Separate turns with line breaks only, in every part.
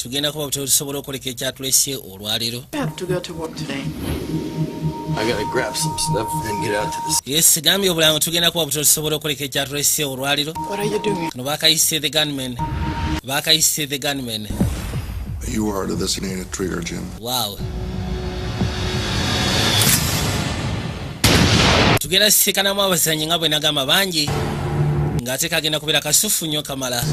Tugenda kuba tusobola okwoleka ekyatulese olwaleero.
I have to go to work today.
I gotta grab some stuff and get out to the.
Yes, gambye obulango, tugenda kuba tusobola okwoleka ekyatulese olwaleero.
What are you doing?
Kano bakayise The Gunman, bakayise The Gunman.
You are the designated trigger, Jim.
Wow, tugenda sisikanamu abazanyi nga bwe nagamba bangi, ng'ate kagenda kubeera kasufu nnyo kamala.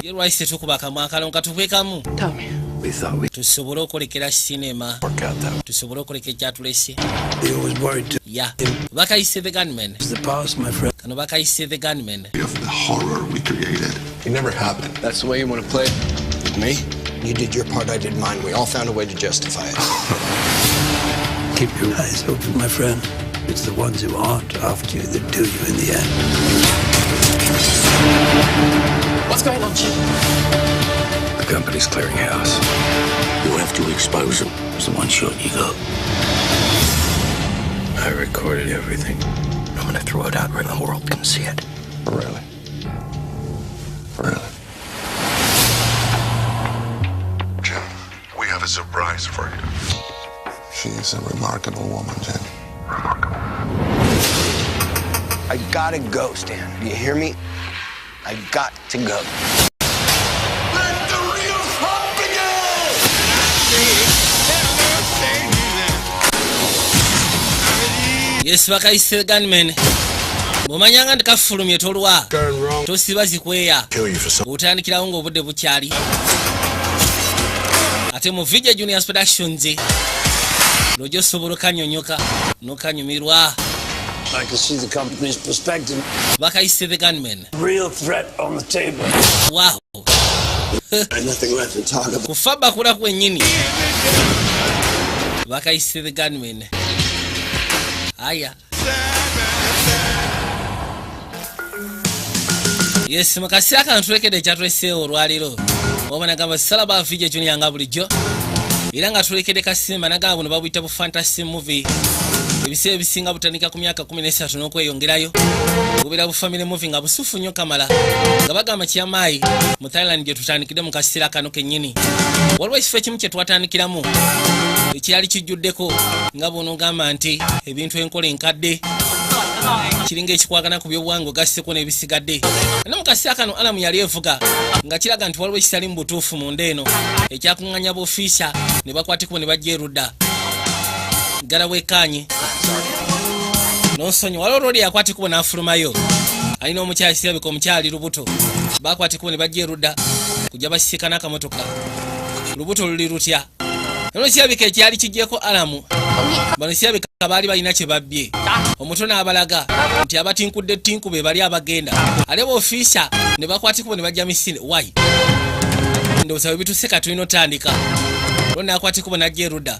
Ye lwaki tetukuba akamwa akalongo katubwekamu?
Tell me.
We thought we'd
Tusobole okwolekera sinema.
work out that.
Tusobole okwoleka ekyatulese.
He was worried to
Ya, bakayise The Gunman.
the past, my friend.
Kano bakayise The Gunman.
Of the horror we created. It never happened.
That's the way you want to play it? With me?
You did your part, I did mine. We all found a way to justify it.
Keep your eyes open, my friend. It's the ones who aren't after you that do you in the end.
What's going on, Jim?
The company's clearing house.
You'll have to expose them. It's the one shot you got.
I recorded everything.
I'm gonna throw it out where the world can see it.
Really? Really? Jim, we have a surprise for you. She is a remarkable woman, Jim. Remarkable.
I gotta go, Stan. Do you hear me? I got to go.
Let the real fun begin!
Yes, bakayise Gunman. Bw'omanyanga nti kafulumye, tolwa, tosiba zikweya.
Kill you for some.
Otandikirawo ng'obudde bukyali, ate mu Vijja Juniors Productions lwojja osobola okanyonyoka n'okanyumirwa.
I can see the company's perspective.
Bakayise The Gunman.
Real threat on the table.
Wow.
And nothing left to talk about.
Kufa bakula kwennyini. Bakayise The Gunman. Aya, yes, mu kaseera kano tulekedde ekyatuleseewo olwaleero. Oba nagamba salaba Vijja Junior nga bulijjo, era nga tulekedde kasimba nagamba buno babuyita bu fantasy movie. Ebiseera ebisinga butandika ku myaka 13 n'okweyongerayo, bubeera bu family movie nga busufu nnyo kamala. Nga bagamba kyamaayi mu Thailand gye tutandikidde mu kaseera kano kennyini. Waliwo ekifo ekimu kye twatandikiramu ekyali kijjuddeko nga bw'onoogamba nti ebintu enkola enkadde, kiringa ekikwagana ku byobuwangwa ogasseko n'ebisigadde. Ne mu kaseera kano alarm yali evuga nga kiraga nti waliwo ekitali mu butuufu munda eno ekyakuŋŋanya buofiisa ne bakwatikubo ne bajja erudda ggala wekkaanye nonsonyi. Waliwo olwoli yakwatikubo n'afulumayo alina omukyala, kirabika omukyali lubuto. Bakwatikubo ne bajja erudda kujja basisikana akamotoka. Lubuto luli lutya? Eno kirabika ekyali kijjeko alarm. Bano kirabika baali balina kye babbye. Omuto n'abalaga nti abatinkudde tinku be bali abagenda ate bofiisa ne bakwatikubo ne bajja misinde. Wai, ndowooza bwe bituse ka tulina otandika lo. N'akwatikubo n'ajja erudda,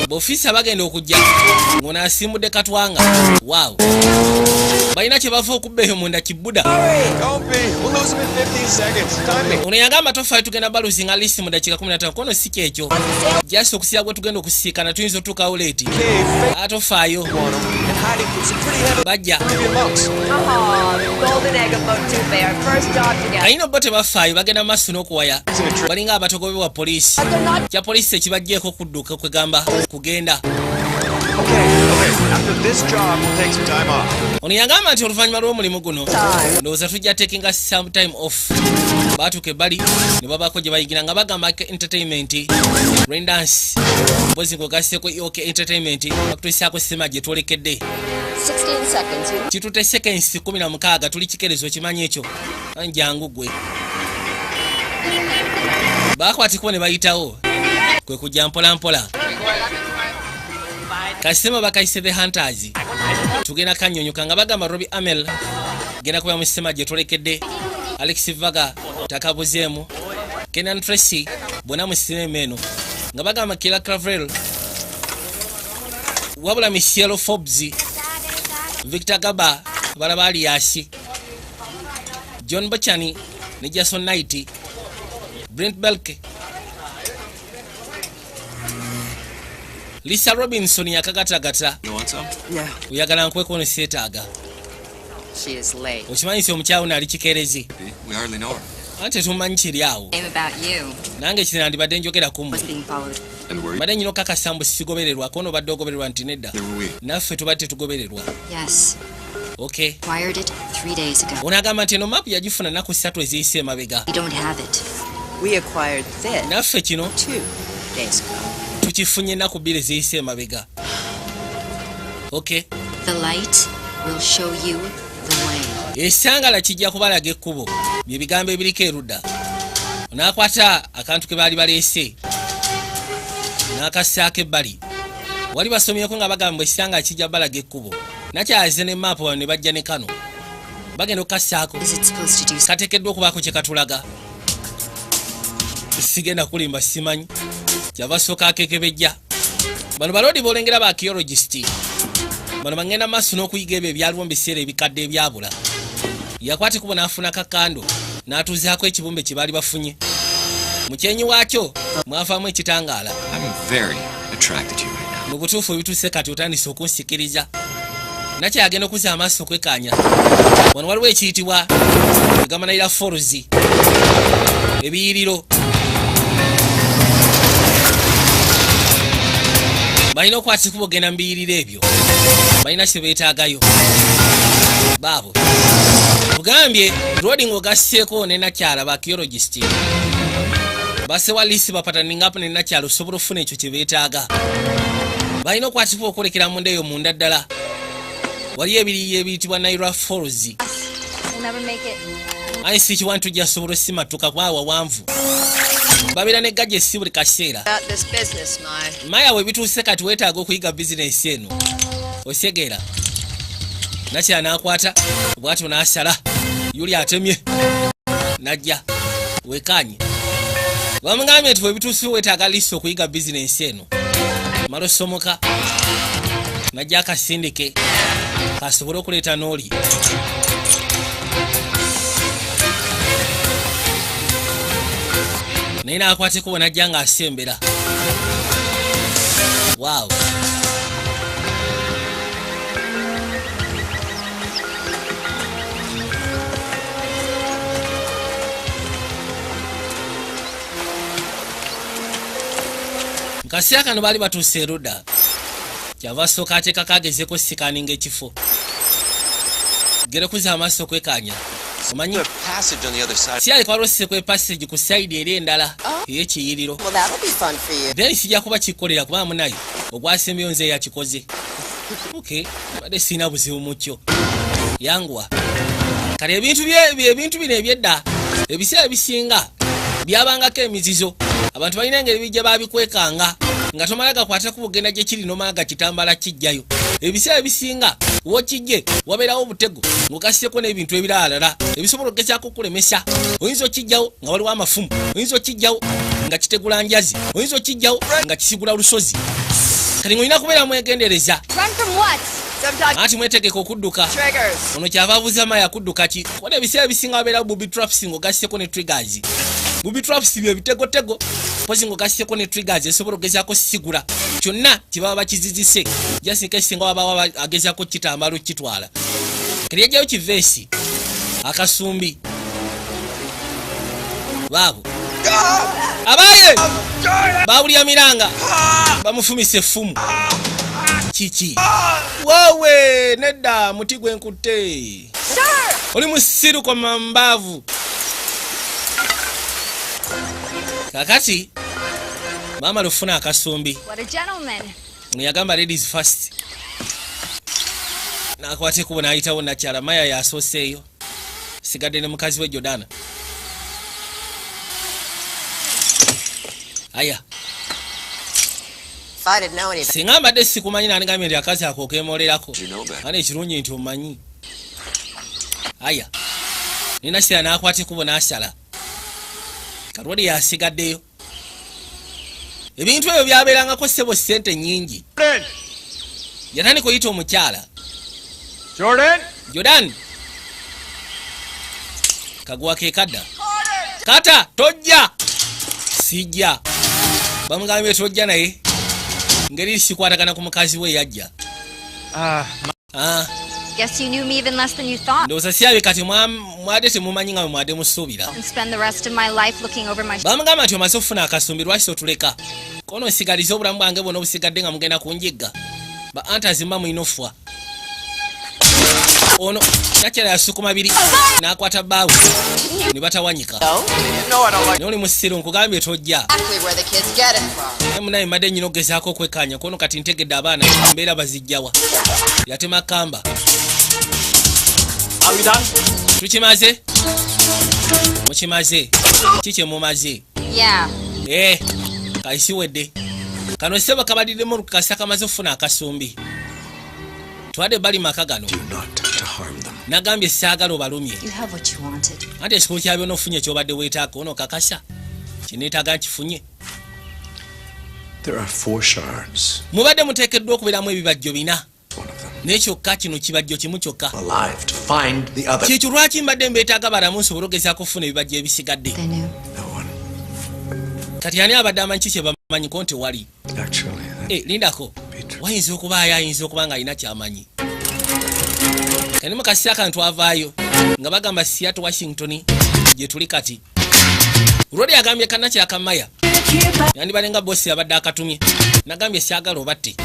bofiisa bagenda okujja ng'ono asimbudde katwanga. Waaw, balina kye bava okubba eyo munda kibuda.
Don't be. We'll lose him in 15 seconds. Time me.
Ono yagamba tofaayo, tugenda baluzinga lisi mu dakiika 15. Kono si kyekyo, just okusira gwe tugenda okusiikana tuyinza otuukawo late. Atofaayo.
On him and hiding from some pretty heavy
Bajja.
monks.
Oh, golden egg of Motupe, our first dog together.
Alina bo tebafaayo, bagenda maaso n'okuwaya, balinga abatogobebwa poliisi. Kya poliisi ekibajjeeko kudduka, kwegamba kugenda.
Okay. After this job, we'll take some time off.
Ono yagamba nti oluvannyuma lw'omulimu guno ndowooza tujja takinga some time off. Baatuuka ebbali ne babaako gye bayigira nga bagamba entertainment rendance mpozi ng'ogasseko OK Entertainment bakutuusaako sima gye twolekedde.
16 seconds. You
Kitute seconds 16, tuli kikerezo okimanyi ekyo. Jangu gwe. Bakwatikubo ne bayitawo kwe kujja mpolampola. Kasema bakayise The Hunters. Tugenda kanyonyoka nga bagamba Robi Amel genda kuba mu sima gye twolekedde. Alex Vaga takabuzeemu, Kenan Tracy bonna mu sinema eno nga bagamba Kila Clavel, wabula Michelle Forbes, Victor Gaba, balaba Aliasi, John Bochani ne Jason Knight, Brent Belke, Lisa Robinson yakagatagata.
You want some?
No.
Oyagala nkweko? Seetaaga.
She is late.
Okimanyi nti omukyawo naali kikeerezi.
We hardly know her.
Anti tetumanyi kiri awo.
Same about you.
Nange kino nandibadde njogera ku mmwe.
Was being followed.
And were
Mbadde nyina okakasa mbu sigobererwa, kono obadde ogobererwa nti nedda.
Neither were we.
Naffe tubadde tetugobererwa.
Yes.
Okay.
Acquired it 3 days ago.
Ono agamba nti eno mapu yagifuna nnaku 3 eziyise emabega.
We don't have it.
We acquired this
Naffe kino
2 days ago.
tukifunye ennaku 2 eziyise emabega. Okay.
The light will show you the way.
Esangala kijja kubalaga ekkubo, bye bigambo ebiriko erudda. N'akwata akantu ke baali baleese n'akassaako ebbali. Wali basomyeko nga bagamba ekisangala kijja balaga ekkubo. Nakyaze ne maapu wano ne bajja ne kano bagenda okukassaako.
Is it supposed to do
Kateekeddwa okubaako kye katulaga. Sigenda kulimba, simanyi. Kyava sooka akekebejja. Bano balodi bolengera ba archaeologist, bano bagenda maaso n'okuyiga ebyo ebyaliwo mu biseera ebikadde ebyabula. Yakwata ekubo n'afuna kakando n'atuuzaako ekibumbe kye baali bafunye. Mu kyenyi waakyo mwavaamu ekitangaala.
I'm very attracted to you right now.
Mu butuufu ebituuse kati otandise okunsikiriza. Nakyagenda okuzza amaaso okwekaanya, wano waliwo ekiyitibwa egamba Niagara Falls, ebiyiriro. Balina okwata ekubo ogenda mu biyiriro ebyo, balina kye beetaagayo. Baabo tugambye rodi ng'ogasseeko ne nakyala ba archaeologist basewalisi bapataningapo ne nakyala, osobola okufuna ekyo kye beetaaga. Balina okwatibwa okwolekera munda eyo. Munda ddala waliyo ebiriyo ebiyitibwa Niagara Falls.
We'll never make it.
Aye si kiwa ntujja sobola osimatuka kuba wawanvu. Babeera ne gadgets buli kaseera.
About this business, my.
Maya, we bituuse kati weetaaga okuyiga bizinensi eno, osegeera. Nakyala n'akwata bwatyo n'asala yuli atemye najja wekanye. Bamugambye nti webituuse weetaaga lisi okuyiga bizinensi eno. Mala osomoka najja akasindike kasobole okuleeta n'oli. Naye n'akwata ekkubo najja ng'asembera. Waawo, mu kaseera kano baali batuuse erudda. Kyava asooka ateekako agezeko sikaninga ekifo gerekuza amaaso okwekanya omanyi.
The passage on the other side.
Si aleka waliwo secret passage ku side eri endala ey'ekiyiriro.
Well, that'll be fun for you.
Then kijja kuba kikolera kubanga munaye ogwasembyeyo nze yakikoze. Ok, badde sirina buzibu mu kyo, yanguwa. Kale ebintu ebintu bino ebyedda ebiseera ebisinga byabangako emizizo. Abantu balina engeri bijja babikwekanga nga tomala gakwata ku bugenda gye kiri nomala gakitambala kijjayo. Ebiseera ebisinga wokijje wabeerawo obutego ng'ogasseko n'ebintu ebiralala ebisobola okugezaako okulemesa. Oyinza okijjawo nga waliwo amafumu, oyinza okijjawo nga kitegula njazi, oyinza okijjawo nga kisigula lusozi. Kati ng'olina kubeera mwegendereza.
Run from what?
Sometimes
Anti mwetegeka okudduka.
triggers.
Ono kyava abuuza Maya kudduka ki? Kola ebiseera ebisinga wabeerawo booby traps ng'ogasseko ne triggers. Booby traps bye bitegotego pozi ng'ogasseko ne triggers esobola okugezaako sigula kyonna kye baba bakizizise, just in case singa wabawo agezaako kitambala okukitwala. Kati yajjayo kiveesi akasumbi. Baabo abaye bawulya miranga bamufumisa effumu. Kiki wowe? Nedda, muti gwenkutte. Oli musiru kwa mambaavu. Kakati maama lufuna akasumbi.
What a gentleman.
Ono yagamba ladies first, nakwata ekubo n'ayitawo. Nakyala Maya yasooseeyo, sigadde ne mukazi we Jordana. Aya.
If I didn't know any better.
Singa mbadde sikumanyi nandigambye nti akazi ako okemolerako.
You know better.
Ane ekirungi nti omanyi. Aya, nina sira n'akwata ekubo n'asala. Kalwali yasigaddeyo. Ebintu ebyo byabeerangako ssebo ssente nnyingi. Yatandika oyita omukyala.
Jordan!
Jordan, kaguwa ke kadda kata tojja sijja. Bamugambye tojja, naye ngeri sikwatagana ku mukazi we yajja. Ah,
Guess you knew me even less than you thought.
Ndowooza sirabe kati mwadde temumanyi nga bwe mwadde musuubira.
And spend the rest of my life looking over my
Bamugamba nti omaze okufuna akasumbi, lwaki otuleka kono nsigalize obulamu bwange bwonna obusigadde nga mugenda kunjigga ba antazi mba mulina offa? Ono nakyala yasukuma biri n'akwata bbaawe ne batawanyika.
No, I don't like.
Naye oli musiru, nkugambye tojja.
Exactly where the kids get it from.
Naye munaye mbadde nyina okugezaako okwekkaanya kono, kati ntegedde abaana embeera bazijjawa. Yatema kamba.
Are we done?
Tukimaze? Mukimaze? Ki kye mumaze?
Yeah.
Eh, kaisiwedde kano ssebo kabaliddemu kasa kamaze okufuna akasumbi. Twadde bali maka gano.
Not to harm them.
Nagambye saagala obalumye.
You have what you wanted.
Anti ekikulu kya byonna ofunye kyobadde weetaaga. Ono kakasa kineetaaga nkifunye.
There are four shards.
Mubadde muteekeddwa okubeeramu ebibajjo bina,
One of them.
naye kyokka kino kibajjo kimu kyokka.
Alive to find the other.
Kyekyo lwaki mbadde mbeetaaga balamu nsobole ogezaako okufuna ebibajjo ebisigadde.
They knew.
No one.
Kati ani abadde amanyi? Ki kye bamanyiko nti wali?
Actually, that
Eh, lindako, wayinza okubaayo ayinza okuba nga alina kyamanyi. Kani mu kaseera kano twavaayo nga bagamba Seattle, Washington gye tuli kati. Rodi agambye kanakyakamaya yandibadde nga bosi abadde akatumye. Nagambye syagala obatte,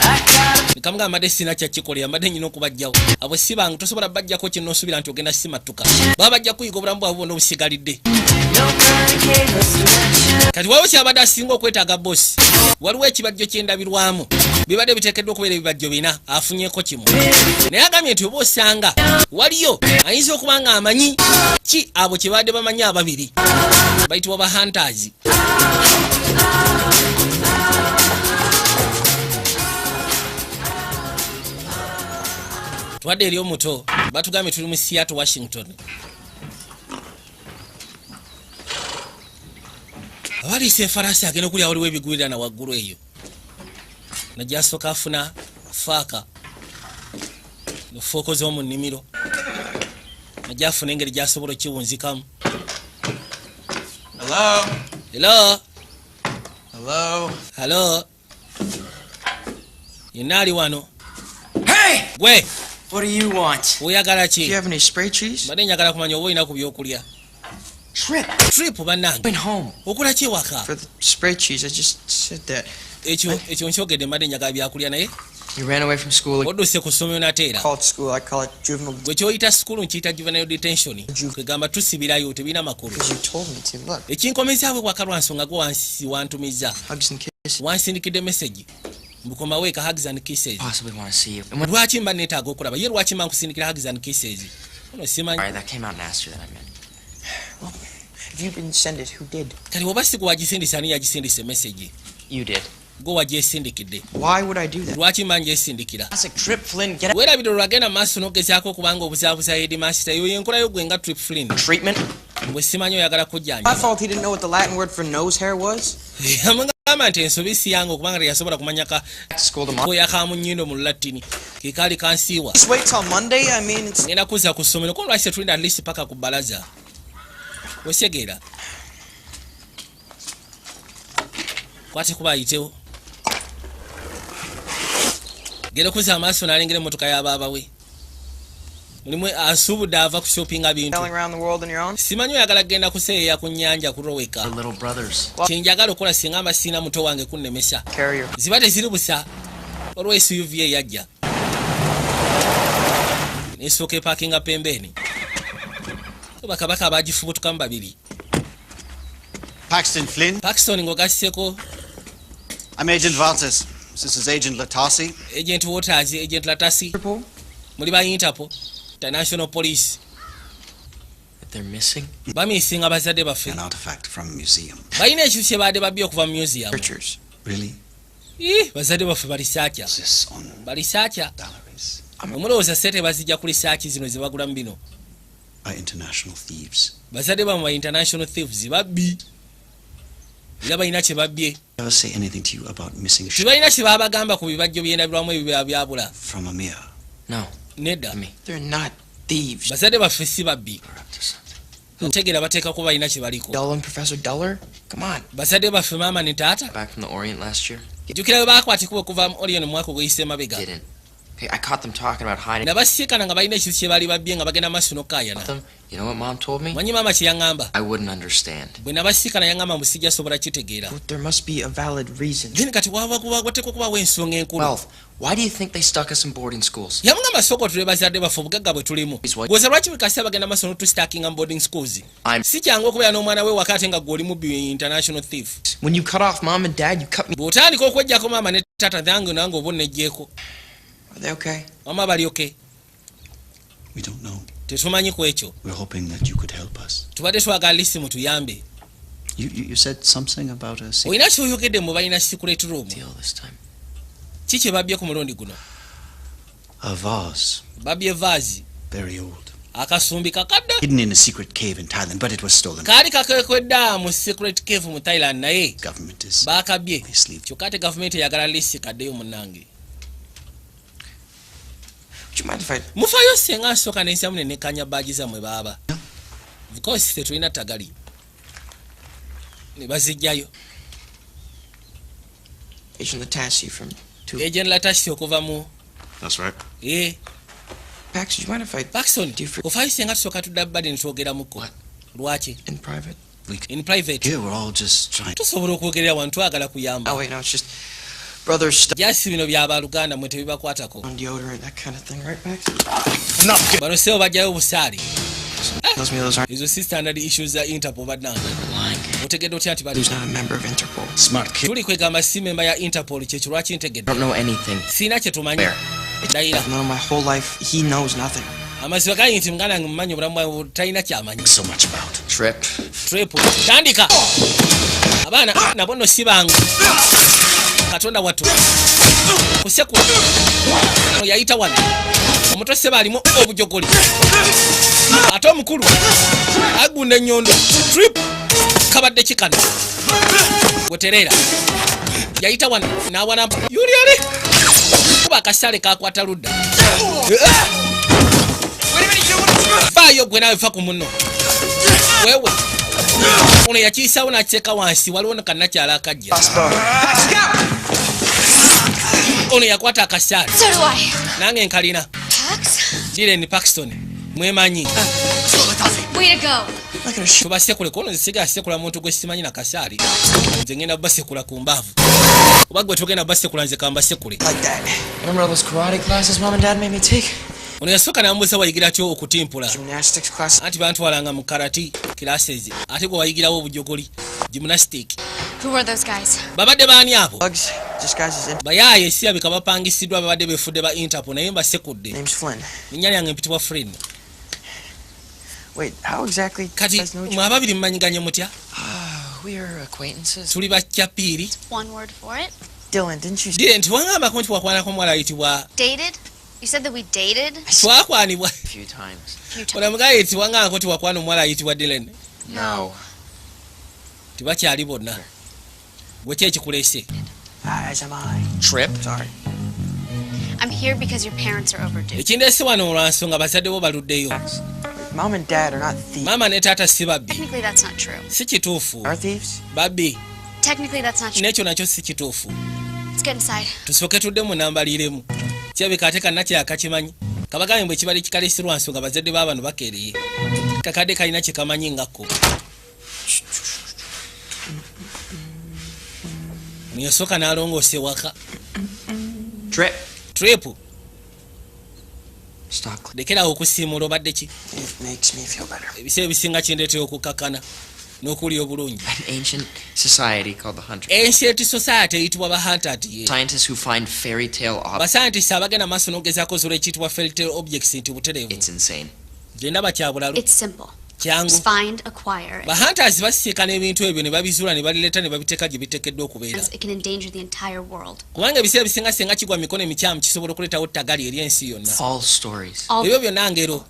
nekamugamba mbadde sina kyakikolera, mbadde nyina okubajjawo. Abo si bangu, tosobola bajjako kinosuubira nti ogenda simattuka, baba bajja kuyiga obulamu bwabwe bwonna obusigalidde. Kati waliwo kyabadde asinga okwetaaga bosi, waliwo ekibajjo kyendabirwamu. Bibadde biteekeddwa okubeera ebibajjo bina, afunyeko kimu, naye agambye nti oba osanga waliyo ayinza okuba nga amanyi ki abo kye badde bamanyi. Ababiri bayitibwa ba hunters. Twadde eri omuto, batugambye tuli mu Seattle, Washington. Abaliisa enfalaasi agenda okulya, waliwo ebigwirirana waggulu eyo. Najja asooka afuna fork, fork z'omu nnimiro, najja afuna engeri gy'asobola okiwunzikamu.
Hello?
Hello?
Hello?
Hello, yenna ali wano?
Hey!
Gwe!
What do you want?
Oyagala
Do you
ki?
have any spray cheese?
Mbadde njagala kumanya oba olina ku byokulya.
Trip.
Trip, bannange.
Went home
Okola ki ewaka?
for the spray cheese. I just said that.
Ekyo nkyogedde, mbadde njagala byakulya naye.
You ran away from school.
Odduse ku ssomero nateera.
Call it school. I call it juvenile.
Gwe kyoyita sukulu nkiyita juvenile detention, kwegamba tusibirayo, tebirina makulu.
Because you told me to. Look.
Ekinkomezaabwe waka lwa nsonga gwe wantumiza.
Hugs and kisses.
Wansindikidde message mbukomawo eka, hugs and kisses.
Possibly want to see you. And when-
Lwaki mba neetaaga okulaba ye? Lwaki mba nkusindikira hugs and kisses? Ono simanyi.
All right, that came out nastier than I meant. Well, if you didn't send it, who did?
Kati oba si gwe wagisindisa, ani yagisindisa emessage?
You did.
Gwe wagyesindikidde.
Why would I do that?
Lwaki mba ngyesindikira?
Classic Trip Flynn. Get out.
Weerabira olwagenda maaso n'ogezaako okubanga obuzaabuza headmaster. Eyo yenkolayo gwe nga Trip Flynn.
Treatment.
Bwe simanyi oyagala kujjanjaba.
My fault he didn't know what the Latin word for nose hair was.
Amugamba nti ensobi si yange okubanga teyasobola kumanya ka
Back to school tomorrow.
koya ka mu nnyindo mu Lulatini ke kaali kansiiwa.
Just wait till Monday. I mean, it's
Ngenda kuzza ku ssomero ko lwaki tetulinda at least paka ku bbalaza? Wesegeera kwate kuba ayitewo genda okuzza amaaso n'alengera emmotoka y'abaaba we, mulimu asuubudde ava ku shoppinga bintu.
sailing around the world on your own.
Simanyi oyagala kugenda kuseeyeeya ku nnyanja kuloweka.
Little brothers.
Kyenjagala okukola singa mba siina muto wange kunnemesa.
Carrier.
Ziba teziri busa. Waliwo SUV eyajja nesooka epaakinga pembeeni, bakabaka abagifubutukamu babiri.
Paxton Flynn.
Paxton ng'ogasseko.
I'm Agent Valtis. This is Agent Latasi.
Agent Waters, Agent Latasi, muli ba Interpol, International Police.
They're missing.
Bamisinga bazadde baffe.
An artifact from a museum.
Balina ekintu kye baadde babbye okuva mu museum.
Pictures.
Really?
Ih, bazadde baffe balisaakya balisaakya. Omulowooza sente bazijja ku lisaaki zino ze bagulamu bino?
By international thieves.
Bazadde bamwe ba international thieves, babbi, era balina kye babbye.
Ever say anything to you about missing
Tebalina kye babagamba ku bibajjo byendabirwamu ebyo byabula?
from Amir?
No.
Nedda.
They're not thieves.
Bazadde baffe si babbi. Ntegeera bateekako balina kye baliko.
Dull and Professor Duller? Come on.
Bazadde baffe, maama ne taata.
Back from the Orient last year?
Jjukira bwe baakwatibwa okuva mu Orion mu mwaka oguyise emabega.
Didn't. Okay, I caught them talking about hiding
Nabasiikana nga balina ekintu kye baali babbye nga bagenda maaso n'okukaayana.
them. You know what Mom told me?
Manyi maama kye yaŋŋamba?
I wouldn't understand.
Bwe nabasiikana yaŋŋamba mbu sijja sobola kitegeera.
There must be a valid reason.
Then kati wateekwa okubawo ensonga enkulu.
Wealth. Why do you think they stuck us in boarding schools?
Yamugamba, sooka otule bazadde baffe, obugagga bwe tulimu. Gwoza lwaki buli kaseera bagenda maaso n'otusitaakinga mu boarding schools? Si kyangu okubeera n'omwana we waka ate nga gwe oli mubbi, international thief.
When you cut off Mom and Dad, you cut me.
Bw'otandika okweggyako maama ne taata nange, nange oba oneggyeko.
Are they okay?
Mama bali okay?
We don't know.
Tetumanyi ku ekyo.
We're hoping that you could help us.
Tubadde twagala lisi mutuyambe.
You said something about a secret.
Olina kyoyogedde mu balina secret room.
Deal this time.
Ki kye babbye ku mulundi guno?
A vase.
Babbye vase.
Very old.
Akasumbi kakadde.
Hidden in a secret cave in Thailand, but it was stolen.
Kaali kakekwedda mu secret cave mu Thailand, naye
Government is
baakabbye. Kyokka ate gavumenti eyagala lisi kaddeyo munnange.
Would you mind if I
Mufaayo senga nsooka nensamu nenekanya baagi zammwe baaba? Of course, tetulina tagali. Ne bazijjayo.
Agent Latassi from Two
Agent Latasi okuva mu
That's right.
Eh.
Pax, would you mind if I
Paxson, ofaayo senga tusooka tudda bbadi netwogeramuko? Lwaki?
In private?
In private.
Here we're all just trying.
Tusobola okwogerera wano, twagala kuyamba.
Oh wait, no, it's just brothers stuff
Jasi bino byabaluganda, mwe tebibakwatako.
on deodorant, that kind of thing, right, Pax?
Bano sebo bajjayo obusaale.
Tells me those aren't
Ezo si standard issues za Interpol. Bannange, otegedde otya nti bali
who's not a member of Interpol.
Smart kid.
Tuli kwegamba si memba ya Interpol, kyekyo lwaki ntegedde.
I don't know anything.
Siina kye tumanyi.
Where?
Dayira.
I've known my whole life. He knows nothing.
Amazima gali nti muganda wange mumanyi obulamu bwawe, talina kyamanyi.
So much about.
Trip.
Trip tandika. Abaana nabo nno si bangu. Katonda wattu, kusekula ono yayita wano. Omuto seba alimu obujogoli, ate omukulu agunda ennyondo. Trip kabadde kikano gwetereera. Yayita wano n'awalampa yuli ali kuba akasale kakwata ludda. Vaayo gwe naawe, fa ku munno wewe. Ono yakiyisawo n'akiteeka wansi. Waliwo kannakyala akajja. Ono yakwata akasaale.
So do I.
Nange nkalina.
Pax?
Dylan Paxton mwemanyi.
Way to go.
Tubasekule kono. Nze sekula muntu gwe simanyi nakasaali. Nze ngenda basekula ku mbaavu, oba gwe togenda basekula, nze kambasekule.
Like that. Remember all those karate classes Mom and Dad made me take?
Ono yasooka n'amubuuza, wayigira ki okutimpula?
Gymnastics class.
Anti bantwalanga mu karate classes. Ate gwe wayigirawo obujogoli, gymnastic?
Who were those guys?
Babadde baani abo?
Bugs disguised as
Bayaaye sirabika bapangisiddwa, babadde befudde ba Interpol, naye mbasekudde.
Name's Flynn.
Linnya lyange mpitibwa Flynn.
Wait, how exactly
Kati
you guys know each
mwe ababiri mumanyiganye mutya?
We are acquaintances.
Tuli bakyapiiri.
One word for it.
Dylan, didn't you
Dire nti wangambako nti wakwanako omuwala ayitibwa
Dated? You said that we dated?
Twakwanibwa.
A few times.
A few times.
Onamugaye nti wangambako nti wakwana omuwala ayitibwa Dylan.
No.
Tebakyali bonna. Gwe ki ekikuleese?
As am I. Trip. Sorry.
I'm here because your parents are overdue.
Ekindeese wano olwansonga bazadde bo baluddeyo.
Mom and Dad are not thieves.
Maama ne taata si babbi.
Technically, that's not true.
Si kituufu.
Are thieves?
Babbi.
Technically, that's not true.
N'ekyo nakyo si kituufu.
Let's get inside.
Tusooke tudde mu nambaliremu. Kirabika ate kannakyakakimanyi kabagambe bwe kibali kikalesirwa nsonga bazadde b'abano bakeereye. Kakadde kalina kye kamanyi ngakko. Niyasooka n'alongoosa ewaka.
Trip.
Trip.
Stop.
Lekerawo okusiimuula, obadde ki?
It makes me feel better.
Ebiseera ebisinga kindeetera okukakkana n'okuwulira obulungi.
An ancient society called the Hunters.
Ancient society eyitibwa ba Hunters ye.
Scientists who find fairy tale objects.
Bascientist abagenda maaso n'ogezaako zula ekiyitibwa fairy objects nti butereevu.
It's insane.
Gye ndaba kya bulalu.
It's simple.
Kyangu.
Just find, acquire,
Ba hunters basiikana ebintu ebyo ne babizuula ne babireeta ne babiteeka gye biteekeddwa okubeera.
and it can endanger the entire world.
Kubanga ebiseera ebisinga singa kigwa mu mikono emikyamu, kisobola okuleetawo ttagali eri ensi yonna.
All stories.
All,
Ebyo byonna ngero.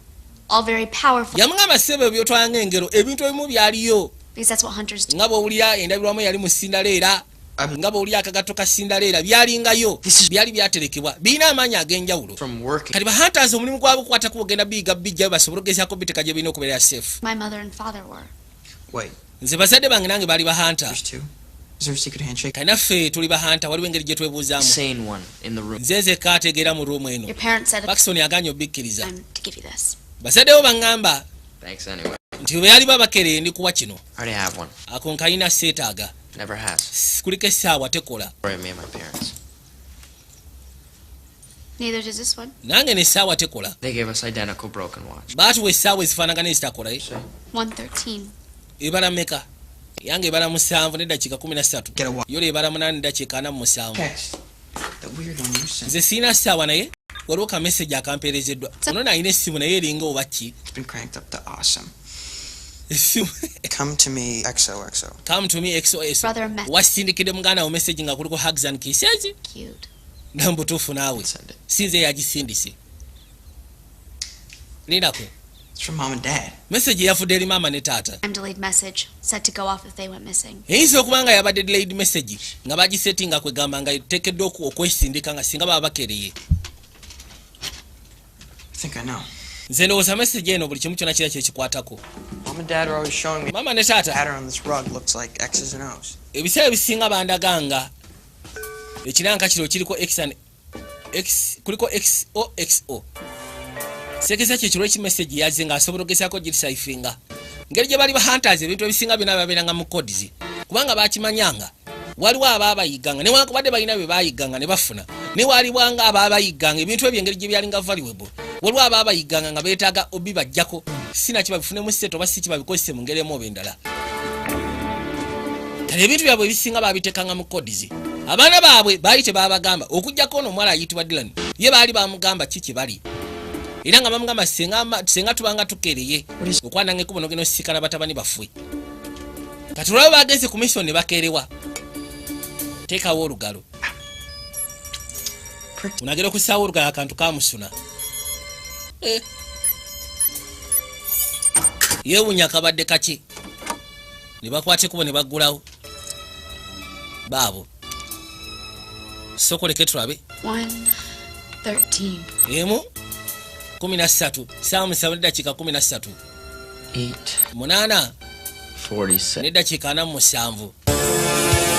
all very powerful
Yamugamba, ssebo, byotwalanga engero, ebintu ebimu byaliyo.
because that's what hunters do.
Nga bw'owulira endabirwamu eyali mu Cinderella, nga bw'owulira akagatto ka Cinderella, byalingayo, byali byaterekebwa, birina amaanyi ag'enjawulo.
From working.
Kati ba hunters omulimu gwabwe okukwatako ogenda biyiga bijjayo basobole okugezaako biteka gye birina okubeera safe.
My mother and father were.
Wait,
Nze bazadde bange nange baali ba hunter.
there's two? Is there a secret handshake?
Kanaffe tuli ba hunter, waliwo engeri gye twebuuzaamu.
Sane one in the room.
Nze nzekka ategeera mu room eno.
Your parents said
Bakisoni aganye obikkiriza.
I'm to give you this.
Bazaddewo baŋŋamba
Thanks anyway.
nti bwe yali babakereye ndikuwa kino.
I already have one.
Ako nkalina, seetaaga.
Never has.
Kuliko essaawa tekola.
Worry me and my parents.
Neither does this one.
Nange n'essaawa tekola.
They gave us identical broken watch.
Baatuwa essaawa ezifaanagana ezitakola, eh?
1:13.
Ebala mmeka? Yange ebala 7:13, yola ebala 8:47.
Text. The weird one you sent.
Nze sirina ssaawa, naye waliwo ka message akampeerezeddwa. Ono nalina essimu naye eringa oba ki.
It's been cranked up to awesome.
Essimu.
Come to me, XOXO.
Come to me XOS.
Brother mess.
Wasindikidde muganda wo message nga kuliko hugs and kisses.
Cute.
Nambutuufu naawe sinze yagisindise, lindako.
It's from Mom and Dad.
Message yafudde eri maama ne taata.
Time delayed message. Set to go off if they went missing.
Eyinza okuba nga yabadde delayed message nga bagisettinga, kwegamba nga eteekeddwa okwesindika nga singa baba bakereye.
I think I know.
Nze ndowooza message eno buli kimu kyonna kira kyekikwatako.
Mom and Dad are always showing me
Mama ne taata
pattern on this rug looks like X's and O's.
Ebiseera ebisinga bandaganga ekiranka kino kiriko X and X, kuliko X O X O. Sekeza kyekiro eki message yazze ng'asobola ogezaako girisaifinga ngeri gye bali ba hunters. Ebintu ebisinga byonna babeeranga mu codes, kubanga bakimanyanga waliwo abaabayigganga newankubadde balina bye bayigganga ne bafuna, ne walibwanga abaabayigganga ebintu ebyo engeri gye byalinga valuable. Waliwo abaabayigganga nga beetaaga obi bajjako sinaki babifunemu sente oba si kibabikozese mu ngeri emu oba endala. Kale ebintu byabwe ebisinga babitekanga mu codes. Abaana baabwe baali tebabagamba, okugjako ono omuwala ayitibwa Dylan, ye baali bamugamba ki kye bali, era nga bamugamba senga tubanga tukereye okwananga ekkubo nogenda osisikana batabani baffe. Kati olwabo bagenze ku mission ne bakeerewa. Teekawo olugalo, onagera okussaawo olugalo, akantu kamusuna. Eh. Yeewunya kabadde kaki, ne bakwata ekkubo ne baggulawo baabo. Sokoleke tulabe.
1:13.
1:13, saawa 7:13.
8
8
46.
neddakiika 47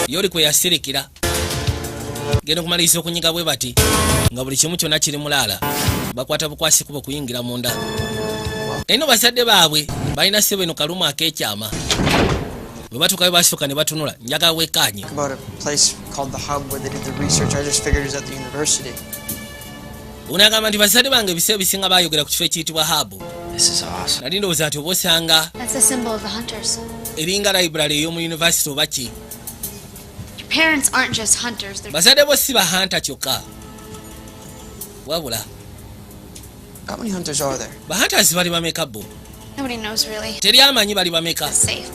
yoli kwe yasirikira. Genda okumaliriza okunyiga bwe bati nga buli kimu kyonna kiri mulaala, bakwata bukwasi kuba okuyingira munda. Eno bazadde baabwe balina ssebo eno kalumu ak'ekyama. Bwe batuukayo basooka ne batunula, njagala wekkaanye.
About a place called the Hub where they did the research. I just figured it was at the university.
Ono agamba nti bazadde bange ebiseera ebisinga bayogera ku kifo ekiyitibwa Hub.
This is awesome.
Nali ndowooza nti oba osanga
That's the symbol of the hunters.
Eringa library ey'omu university oba ki.
Your parents aren't just hunters, they're
Bazadde bo si ba hunter kyokka, wabula
How many hunters are there?
Ba hunters bali bameka bo?
Nobody knows really.
Teri amanyi bali bameka.
Safe.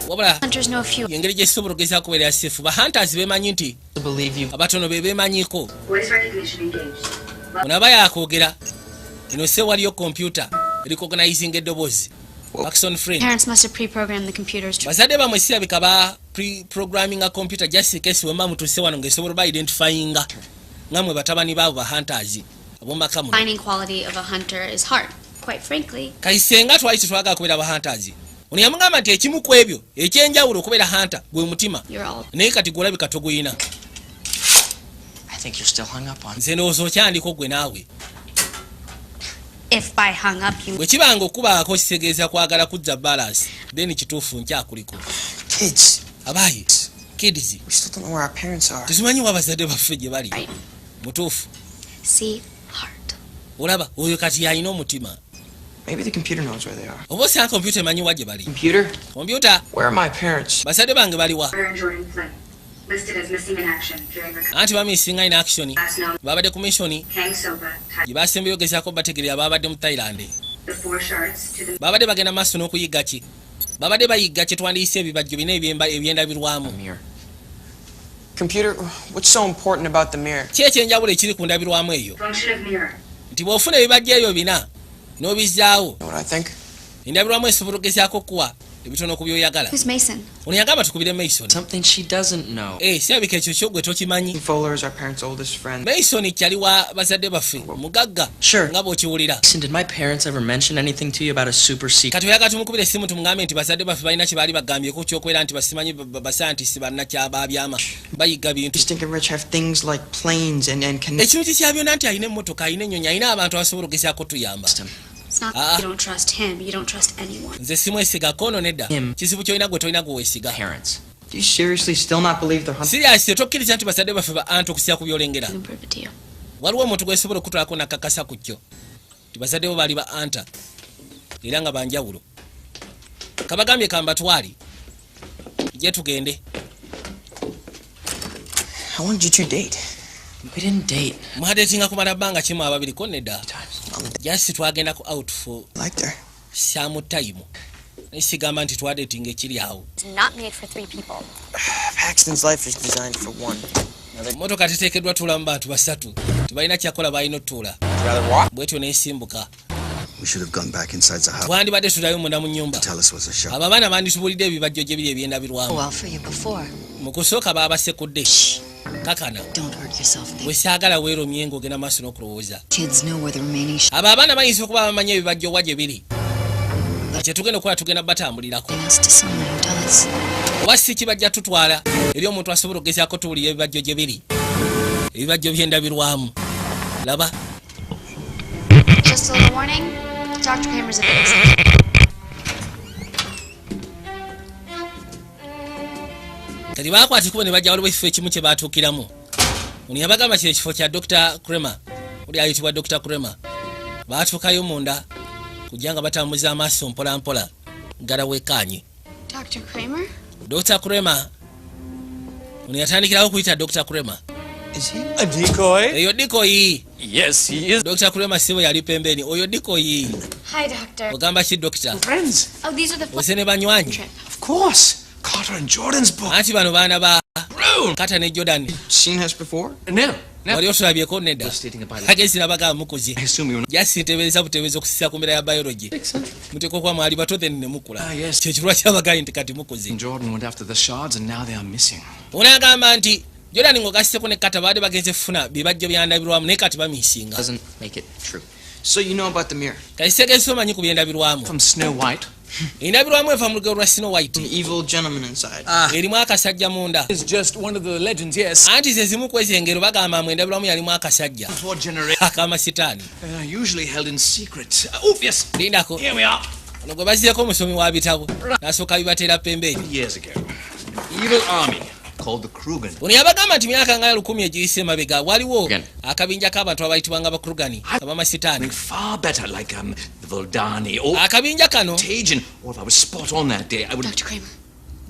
Wabula
Hunters know a few.
engeri gyesobola ogezaako kubeera safe, ba hunters bemanyi nti
Believe you.
abatono be bemanyiiko.
Voice recognition engaged.
Ono aba yakwogera eno se waliyo kompyuta recognizinga eddoboozi, Maxon Friend.
Parents must have pre-programmed the computers to
Bazadde bamwe sirabika ba pre-programminga computer just in case wemba mutuuse wano ng'esobola oba identifyinga nga mwe batabani baabo ba hunters ab'omumaka muno.
Defining quality of a hunter is heart. Quite frankly,
Kaisenga twali tetwagala kubeera ba hunters. Ono yamugamba nti ekimu ku ebyo ekyenjawulo okubeera hunter gwe mutima.
You're all
Naye kati gwolabika toguyina.
I think you're still hung up on.
Nze ndowooza okyandiko gwe naawe.
If by hung up you
Bwe kibanga okubaako kitegeeza kwagala kuzza balance, then kituufu nkyakuliko.
Kids.
Abaayi kids.
We still don't know where our parents are.
Tetumanyi wa bazadde baffe gye bali, mutuufu.
See heart.
Olaba oyo kati yalina omutima.
Maybe the computer knows where they are.
Oba osanga kompyuta emanyi wa gye bali.
Computer?
Kompyuta.
Where are my parents?
Bazadde bange baliwa?
Aaron Jordan Flynn, listed as missing in action during the
Anti bamissinga in action.
Last known
Babadde ku mission
Kang Soba,
gye basembyeyo gezaako bategerera. Babadde mu Thailand.
The four shards to the
Babadde bagenda maaso n'okuyigga ki babadde bayigga kye twandiyise ebibajjo bina ebyendabirwamu.
Computer, what's so important about the mirror?
Ki ekyenjawulo ekiri ku ndabirwamu eyo?
Function of mirror.
Nti bw'ofuna ebibajjo ebyo bina n'obizzaawo,
Know what I think?
endabirwamu esobola okugezaako okuwa Ebitono ku byoyagala.
Who's Mason?
Ono yagamba tukubire Mason.
Something she doesn't know.
Eh, sirabika ekyo kyogwe tokimanyi.
Fuller is our parents' oldest friend.
Mason kyali wa bazadde baffe, mugagga nga bw'okiwulira.
Mason, did my parents ever mention anything to you about a super secret
Kati oyagala tumukubira essimu tumugambe nti bazadde baffe balina kye baali bagambyeko kyokubeera nti basimanyi bascientist bannakyababyama bayiga bintu.
Stinking rich have things like planes and
Ekintu kya byonna nti alina emmotoka, alina ennyonyi, alina abantu abasobola okugezaako tuyamba.
It's not
Ah.
you don't trust him, you don't trust anyone.
Nze simwesigako ono, nedda. Kizibu kyolina gwe tolina gwe weesiga.
Parents?
Do you seriously still not believe they're hunting?
Serious, tokkiriza nti bazadde baffe ba anti okusira ku byolengera?
I can prove it to you.
Waliwo omuntu gwesobola okutwalako nakakasa ku kyo nti bazadde bo baali ba anta era nga banjawulo. Kabagambye kambatwali gye tugende.
How long did you two date?
We didn't date.
Mwadetinga kumala bbanga kimu ababiri ko? Nedda, just twagendako out for
Liked her.
some time, naye sigamba nti twadetinga ekiri awo.
It's not made for three people.
Paxton's life is designed for one.
Motoka teteekeddwa tuulamu bantu basatu, tebalina kyakola, balina otuula.
Rather walk?
Bwetyo nesimbuka.
We should have gone back inside the house
Twandibadde tulayo munda mu nnyumba.
to tell us was a shot.
Abo abaana banditubuulidde ebibajjo gye biri ebyendabirwamu.
Well, for you before.
Mu kusooka baabasekudde kakana.
Don't hurt yourself.
Bwe saagala weeromye ng'ogenda maaso n'okulowooza.
Kids know where the remaining
Abo abaana bayinza okuba bamanyi ebibajjo wa gye biri. Kyetugenda okukola, tugenda batambulirako.
us to someone who does.
Oba si kibajja tutwala eri omuntu asobola okugezaako tuwulira ebibajjo gye biri, ebibajjo byendabirwamu. Laba.
Just a little warning. Dr. Kramer's a bit eccentric.
Kati baakwata ekubo ne bajja. Waliwo ekifo ekimu kye baatuukiramu. Ono yabagamba kino ekifo kya Dr. Kramer, oli ayitibwa Dr. Kramer. Baatuukayo munda kujja nga batambuza amaaso mpola mpola ggala wekkaanye.
Dr. Kramer?
Dr. Kramer. Ono yatandikirawo okuyita Dr. Kramer.
Is he?
A decoy?
Eyo decoy?
Yes, he is.
Dr. Kramer sibo yali pembeni oyo decoy.
Hi, Doctor.
Ogamba ki, dokita?
Friends.
Oh, these are the
Ose ne banywanyi.
trip.
Of course. Carter and Jordan's book.
Anti bano baana ba
Grown.
Carter ne Jordan.
Seen us before?
No. No.
Wali otulabyeko? Nedda. Agezi nabagamba mukuze.
I assume you're not.
Just ntebereza butebereza okusisa ku mbeera ya biology. Muteekwa okuba mwali bato then ne mukula.
Ah, yes.
Kyekirwa kyabagayi nti kati mukuze.
Jordan went after the shards and now they are missing.
Ono agamba nti Jordan ng'ogasseko ne Carter baadde bagenze kufuna bibajjo byandabirwamu, naye kati bamisinga.
Doesn't make it true.
So you know about the mirror.
Kati segezi omanyi ku byendabirwamu?
From Snow White.
Endabirwamu eva mu lugero lwa Snow White.
An evil gentleman inside.
Erimu akasajja munda.
Is just one of the legends, yes.
Anti ze zimu ku ezo engero, bagamba mu endabirwamu yalimu akasajja
For generation.
akamasitaani.
Usually held in secret. Oh, yes.
Lindako.
Here we are.
Ono gwe bazzeeko omusomi wa bitabo n'asooka bibateera pembeeni.
Years ago, an evil army called the Krugan
Ono yabagamba nti myaka nga 1000 egiyise emabega waliwo
Again.
akabinja k'abantu abayitibwanga bakrugani abamasitaani.
Far better, like the Voldani or
Akabinja kano
Tajan. Or if I was spot on that day, I would.
Dr. Kramer.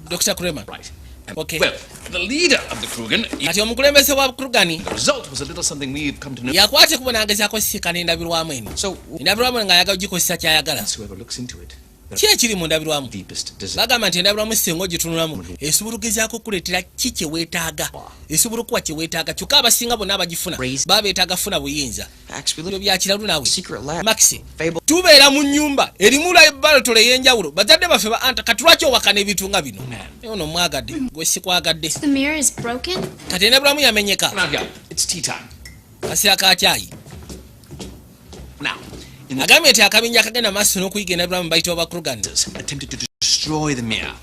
Dr. Kramer.
Right.
Okay.
Well, the leader of the Krugan.
Kati omukulembeze wa Krugani
The result was a little something we've come to know.
yakwata ekubo n'agezaako sisinkana endabirwamu eno.
So
Endabirwamu ng'ayagala gikozesa kyayagala.
Whoever looks into it,
Ki ekiri mu ndabirwamu?
deepest desire.
Bagamba nti endabirwamu singa ogitunulamu esobola okugezaako okuleetera ki kye weetaaga, esobola okuwa kye weetaaga. Kyokka abasinga bonna abagifuna baba beetaaga funa buyinza.
Max, we
Ebyo
live
bya kiralu naawe.
secret lab.
Max,
Fable.
tubeera mu nnyumba erimu laboratory ey'enjawulo, bazadde baffe ba anta. Kati lwaki owakana ebintu nga bino? Naye ono mwagadde, gwe sikwagadde.
The mirror is broken?
Kati endabirwamu yamenyeka.
Come out here. It's tea time.
Kaseera ka kyayi.
Now, in the
Agambye nti akabinja akagenda maaso n'okuyiga endabirwamu bayitibwa Bakrugan.
attempted to destroy the mirror.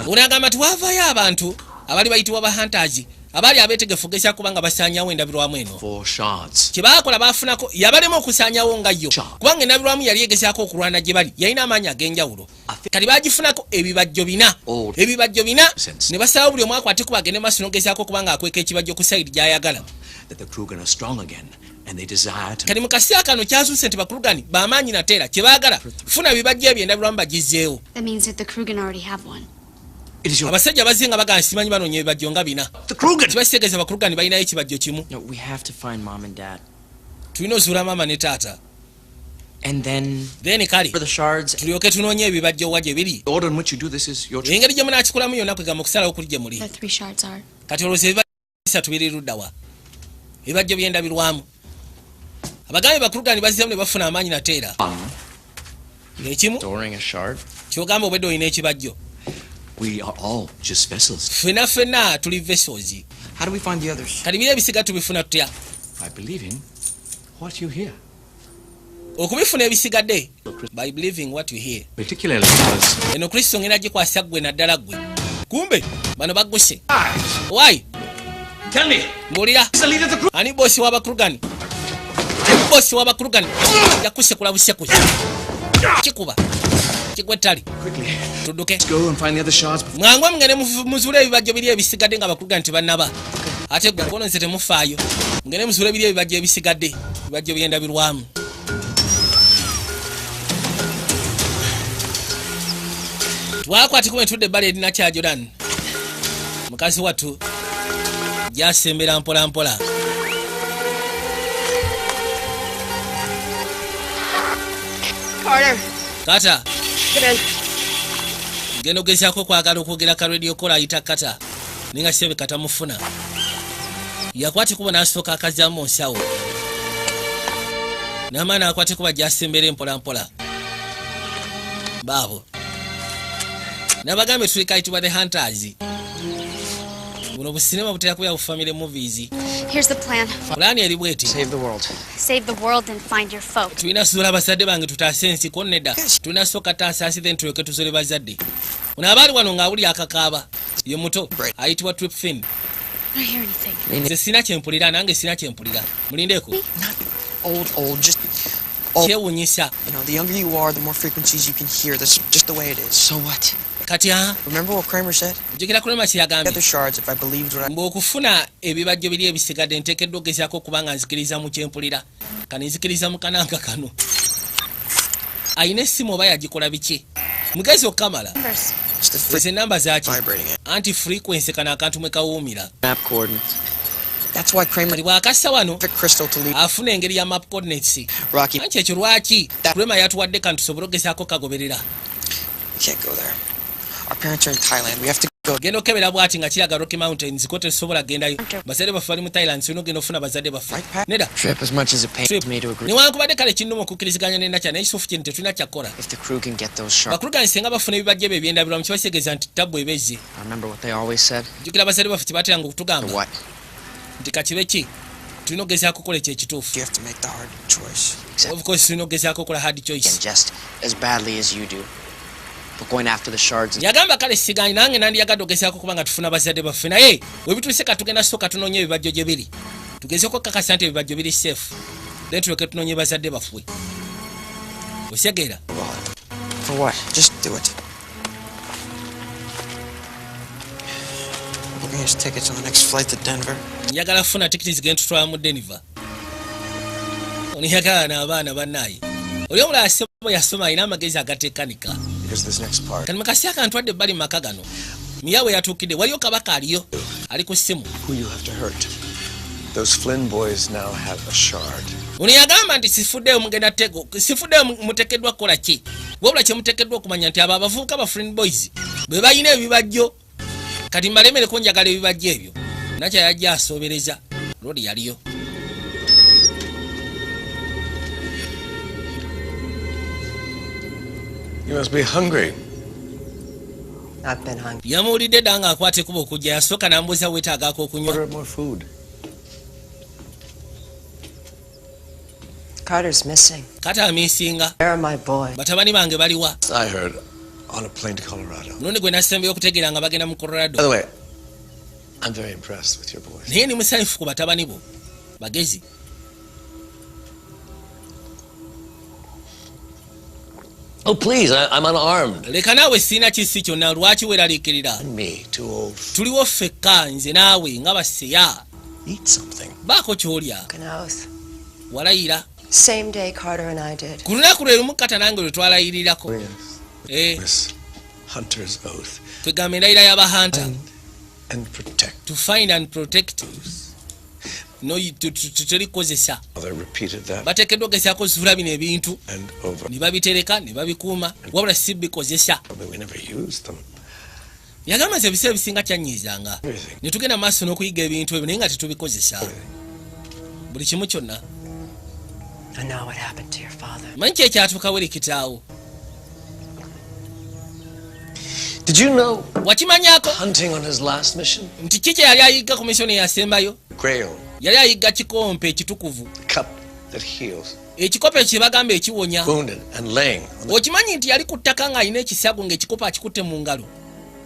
Ono agamba nti waavaayo abantu abali bayitibwa ba hunters abaali abeetegefu gezako kuba nga basaanyawo endabirwamu eno.
Four shards.
Kye baakola, baafunako yabalema okusaanyawo nga yo, kubanga endabirwamu yali egezaako okulwana gye bali, yalina amaanyi ag'enjawulo. Kati baagifunako ebibajjo bina, ebibajjo bina, ne basalawo buli omu akwate kuba agende maaso n'ogezaako okuba nga akweka ekibajjo ku side gy'ayagala.
That the Krugan are strong again and they desire to
Kati mu kaseera kano kyazuuse nti Bakrugani bamaanyi nateera, kye baagala funa bibajjo ebyo endabirwamu bagizzeewo.
That means that the Krugan already have one.
It is your
Abasajja bazinga bagamba simanyi banoonya ebibajjo nga bina.
The Krugan.
Kibasitegeeza Bakrugani balinayo ekibajjo kimu.
No, we have to find Mom and Dad.
Tulina ozuula maama ne taata.
And then
Then kale
for the shards.
Tulyoke tunoonye ebibajjo wa gye biri.
The order in which you do this is your choice.
Engeri gye munaakikolamu yonna kwegamba okusalawo kuli gye muli.
The three shards are.
Kati olowooza ebibajjo bisatu biri luddawa, ebibajjo byendabirwamu? Abagambye Bakrugani baziramu ne bafuna amaanyi nateera.
One,
Ekimu.
Storing a shard?
Kyogamba obwedde olina ekibajjo.
We are all just vessels.
Ffena ffena tuli vessels.
How do we find the others?
Kati biri ebisiga tubifuna tutya?
By believing what you hear.
Okubifuna ebisigadde by believing what you hear.
Particularly because
Eno Kristo ngenda gikwasa ggwe, naddala ggwe. Kumbe bano bagguse wai.
Tell me,
Mbuulira, ani bosi w'abakrugani? Bosi w'abakrugani yakusekula busekuzi, kikuba kigwa ettali.
Quickly.
Tudduke.
Let's go and find the other shards.
Mwangu, mugende muzuule ebibajjo biri ebisigadde nga abakrugani tebannaba. Ate gwe kono, nze temufaayo, mugende muzuule biri ebibajjo ebisigadde, ebibajjo byendabirwamu. Twakwatikuba entudde ebbali erina kya Jordan. Mukazi wattu gyasembera mpola mpola.
Carter,
Kata.
Come in.
Genda ogezaako okwagala okwogera ka radio call, ayita Kata naye nga sirabika tamufuna. Yakwata ekubo n'asooka akazaamu mu nsawo n'amaani, akwata ekuba gyasembera empola mpola. Baabo nabagambye tuli kayitibwa The Hunters. Buno businema butera kubeera bu family movies.
Here's the plan.
Pulaani eri bweti.
Save the world.
Save the world and find your folks.
Tulina zuula bazadde bange, tutaase ensi ko nedda, tulina sooka taasa nsi, then tulyoke tuzole bazadde. Ono abaali wano ng'awuli akakaaba ye muto ayitibwa Trip Fin.
I don't hear anything.
Nze sina kyempulira, nange sina kyempulira, mulindeeko.
Old, old, just old.
Kyewuunyisa.
The younger you are, the more frequencies you can hear. That's just the way it is.
So what?
Kati a
Remember what Kramer said?
Jjukira Kramer kyeyagambye.
Get the shards if I believed what I
Mbu okufuna ebibajjo biri ebisigadde nteekeddwa okugezaako okuba nga nzikiriza mu kyempulira. Kano nzikiriza mu kananga kano ayina essimu oba yagikola biki, mugezi okukamala.
Numbers.
Ezo enamba zaki?
Vibrating it.
Anti frequency, kano akantu mwe kawuumira.
Map coordinates.
That's why Kramer
Kati bw'akassa wano
perfect crystal to lead
afuna engeri ya map coordinates.
Rocky.
Anti ekyo lwaki Kramer yatuwadde kantu tusobole okugezaako kagoberera.
We can't go there. Our parents are in Thailand. We have to go.
Genda okebera bwati nga kiraga Rocky Mountains, ko tetusobola gendayo, bazadde baffe bali mu Thailand, tulina ogenda ofuna bazadde baffe. Nedda.
Trip, as much as it pains me to agree.
Newankubadde kale kinnuma okukkiriziganya nenakya, naye ekituufu kino tetulina kyakukola.
If the crew can get those shards.
Bakrugani singa bafuna ebibajjo ebyo ebyendabirwamu, kibasegeza nti tabbu ebezze.
I remember what they always said.
Jjukira abazadde baffe kyebateranga okutugamba
What?
nti kakibe ki, tulina okugezaako okukola ekyo ekituufu.
You have to make the hard choice.
Of course tulina okugezaako okukola hard choice.
And just as badly as you do. But going after the shards.
Yagamba kale siganyi, nange nandiyagadde ogezaako kuba nga tufuna bazadde baffe, naye webituuse katugenda sooka tunoonye ebibajjo gye biri, tugezeeko okukakasa nti ebibajjo biri safe, then tuleke tunoonye bazadde baffe. Osegeera?
For what? Just do it. Booking his tickets on the next flight to Denver.
Njagala kufuna tikiti zigenda tutwala mu Denver. Oniyagala n'abaana bannaye. Oli omulala sebo yasoma, alina amagezi agateekanika.
Because this next part,
Kati mukasi akantwadde ebbali mu maka gano, miyawe yatuukidde, waliyo kabaka aliyo ali ku ssimu.
Who you have to hurt. Those Flynn boys now have a shard.
Ono yagamba nti sifuddeyo, mugenda tego, sifuddeyo muteekeddwa kukola ki, wabula kyemuteekeddwa okumanya nti abo abavubuka ba Flynn boys bwe balina ebibajjo. Kati mbalemereko, njagala ebibajjo ebyo. Nakya yajja asoobereza lodi yaliyo.
You must be hungry.
I've been hungry.
Yamuwulidde dda ng'akwata ekuba okujja, yasooka n'ambuuza weetaagaako okunywa.
Order more food.
Carter's missing.
Kati amiisinga.
Where are my boys?
Batabani bange baliwa?
I heard on a plane to Colorado.
Mulundi gwe nasembyeyo okutegeera nga bagenda mu Colorado.
By the way, I'm very impressed with your boys.
Naye ndi musanyufu ku batabani bo, bagezi.
Oh, please, I'm unarmed.
Leka naawe, sirina kisi kyonna, lwaki weeraliikirira?
Me, two old.
Tuliwo ffekka nze naawe nga baseya.
Eat something.
Baako ky'olya.
An oath.
Walayira.
Same day Carter and I did.
Ku lunaku lwe lumu Kata nange lwe twalayirirako. Eh,
This hunter's oath.
Kwegamba endayira y'abahanta.
And protect.
To find and protect. No, terikukozesa.
Mother repeated that
Bateekeddwa ogezaako zuula bino ebintu
and over.
ne babitereka ne babikuuma, wabula si bikozesa.
But we never used them.
Yagamba nti ebiseera ebisinga kyanyiizanga
Everything.
ne tugenda maaso n'okuyiga ebintu ebyo naye nga tetubikozesa, buli kimu kyonna.
I know what happened to your father.
Manyi ki ekyatuukawo eri kitaawo.
Did you know
Wakimanyako
hunting on his last mission?
nti ki kye yali ayigga ku mission eyasembayo?
Grail,
Yali ayigga kikompe ekitukuvu,
cup that heals,
ekikopo ekyo bagamba ekiwonya.
wounded and laying on the,
Okimanyi nti yali ku ttaka ng'alina ekisago ng'ekikopo akikutte mu ngalo?